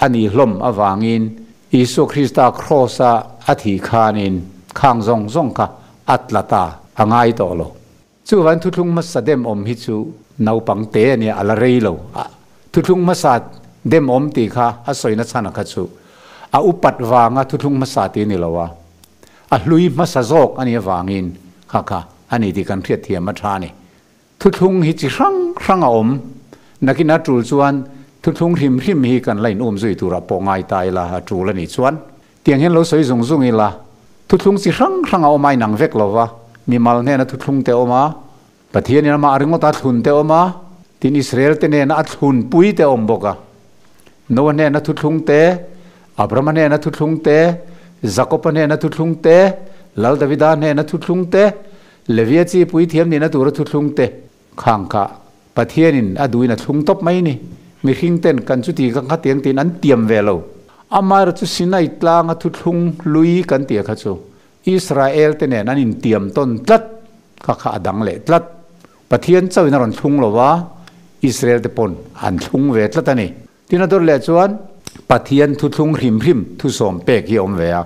a ni hlawm avangin Isua Krista kraws-a a thih khanin khang zawng zawng kha a tla ta a ngai tawh lo. Chuvan thuthlung hmasa dem awm hi chu naupang te a nia, a la rei lo. Thuthlung hmasa dem awm tih kha a sawina chhan a kha chu a upat vanga thuthlung hmasa tih a ni lo a, a hlui hmasa zawk a nih avangin kha kha a ni tih kan hriatthiam a tha a ni. Thuthlung hi chi hrang hrang a awm. Nakin a tul chuan thuthlung hrim hrim hi kan la in um zui turah pawh ngai ta ila a tul a nih chuan tiang hian lo sawi zung zung ila thuthlung chi hrang hrang a awm a inang vek lo va, mimal hnena thuthlung te a awm a, Pathianin amah ringawta thlun te a awm a, tin Israel te nena a thlun pui te a awm bawk a. Noah hnena thuthlung te, Abrahama hnena thuthlung te, Jakoba hnena thuthlung te, Lal Davida hnena thuthlung te, Levia chi puithiam nihna tura thuthlung te khang kha Pathianin a duhin a thlung tawp mai ni. Mihring ten kan chuti ka nghatiang tiin an tiam ve lo. Amaherawh chu Sinai tlanga thuthlung hlui kan tia kha chu Israel te nen an intiam tawn tlat kha kha a dang leh tlat. Pathian chauhin a rawn thlung lo va, Israel te pawn an thlung ve tlat a ni. Tin a dawt leh chuan Pathian thuthlung hrim hrim thusawm pek hi a awm ve a,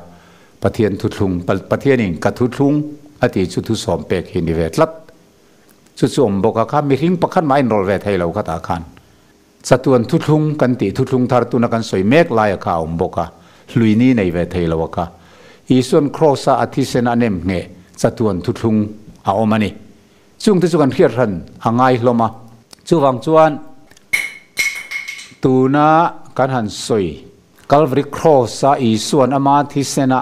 Pathian thuthlung, Pathianin ka thuthlung a tih chu thusawm pek hi ni ve tlat. Chu chu awm bawk a, kha mihring pakhat mah a inrawlh ve thei lo khatah khan. Chatuan thuthlung kan tih thuthlung thar tuna kan sawi mek laia kha a awm bawk a, hlui ni nei ve thei lo a kha. Isuan Kraws-a a thisen a nem ngheh chatuan thuthlung a awm a ni. Chungte chu kan hriat hran a ngai hlawm a. Chuvang chuan tuna kan han sawi Calvary Cross-a Isuan ama thisena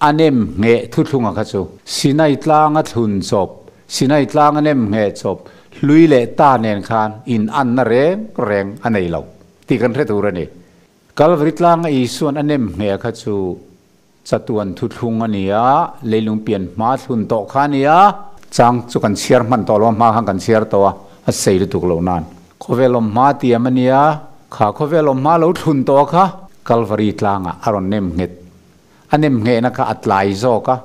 a nem ngheh thuthlunga kha chu Sinai tlanga thlun chawp, Sinai tlanga nem ngheh chawp hlui leh ta nen khan in anna reng reng a nei lo tih kan hre tur a ni. Calvary tlanga Isuan a nem ngheh kha chu Chatuan thuthlung a ni a, leilung pian hma thlun tawh kha a ni a. Chang chu kan chhiar hman tawh lo a, hma khan kan chhiar tawh a, a sei lutuk lo nan. Khawvel awm hma tiam a ni a, kha khawvel awm hma lo thlun tawh kha Kalvari tlangah a rawn nem nghet. A nem nghehna kha a tlai zawk a,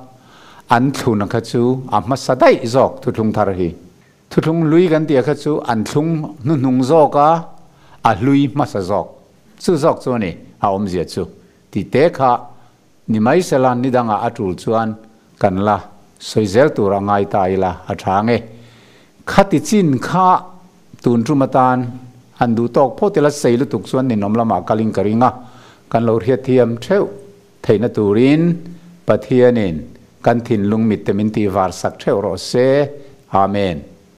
an thluna kha chu a hmasa daih zawk thuthlung thar hi. Thuthlung hlui kan tih kha chu an thlung hnuhnung zawk a, a hlui hmasa zawk. Chu zawk chu a ni a awmzia chu. Ti te kha ni mai sela ni dangah a tul chuan kan la sawi zel tur a ngai ta ila a tha nge. Khati chin kha tun tum atan han duh tawk phawt ila sei lutuk chuan ninawm lamah kalin ka ring a, kan lo hriatthiam theuh theihna turin Pathianin kan thinlung mitte min tihvar sak theuh rawh se. Amen.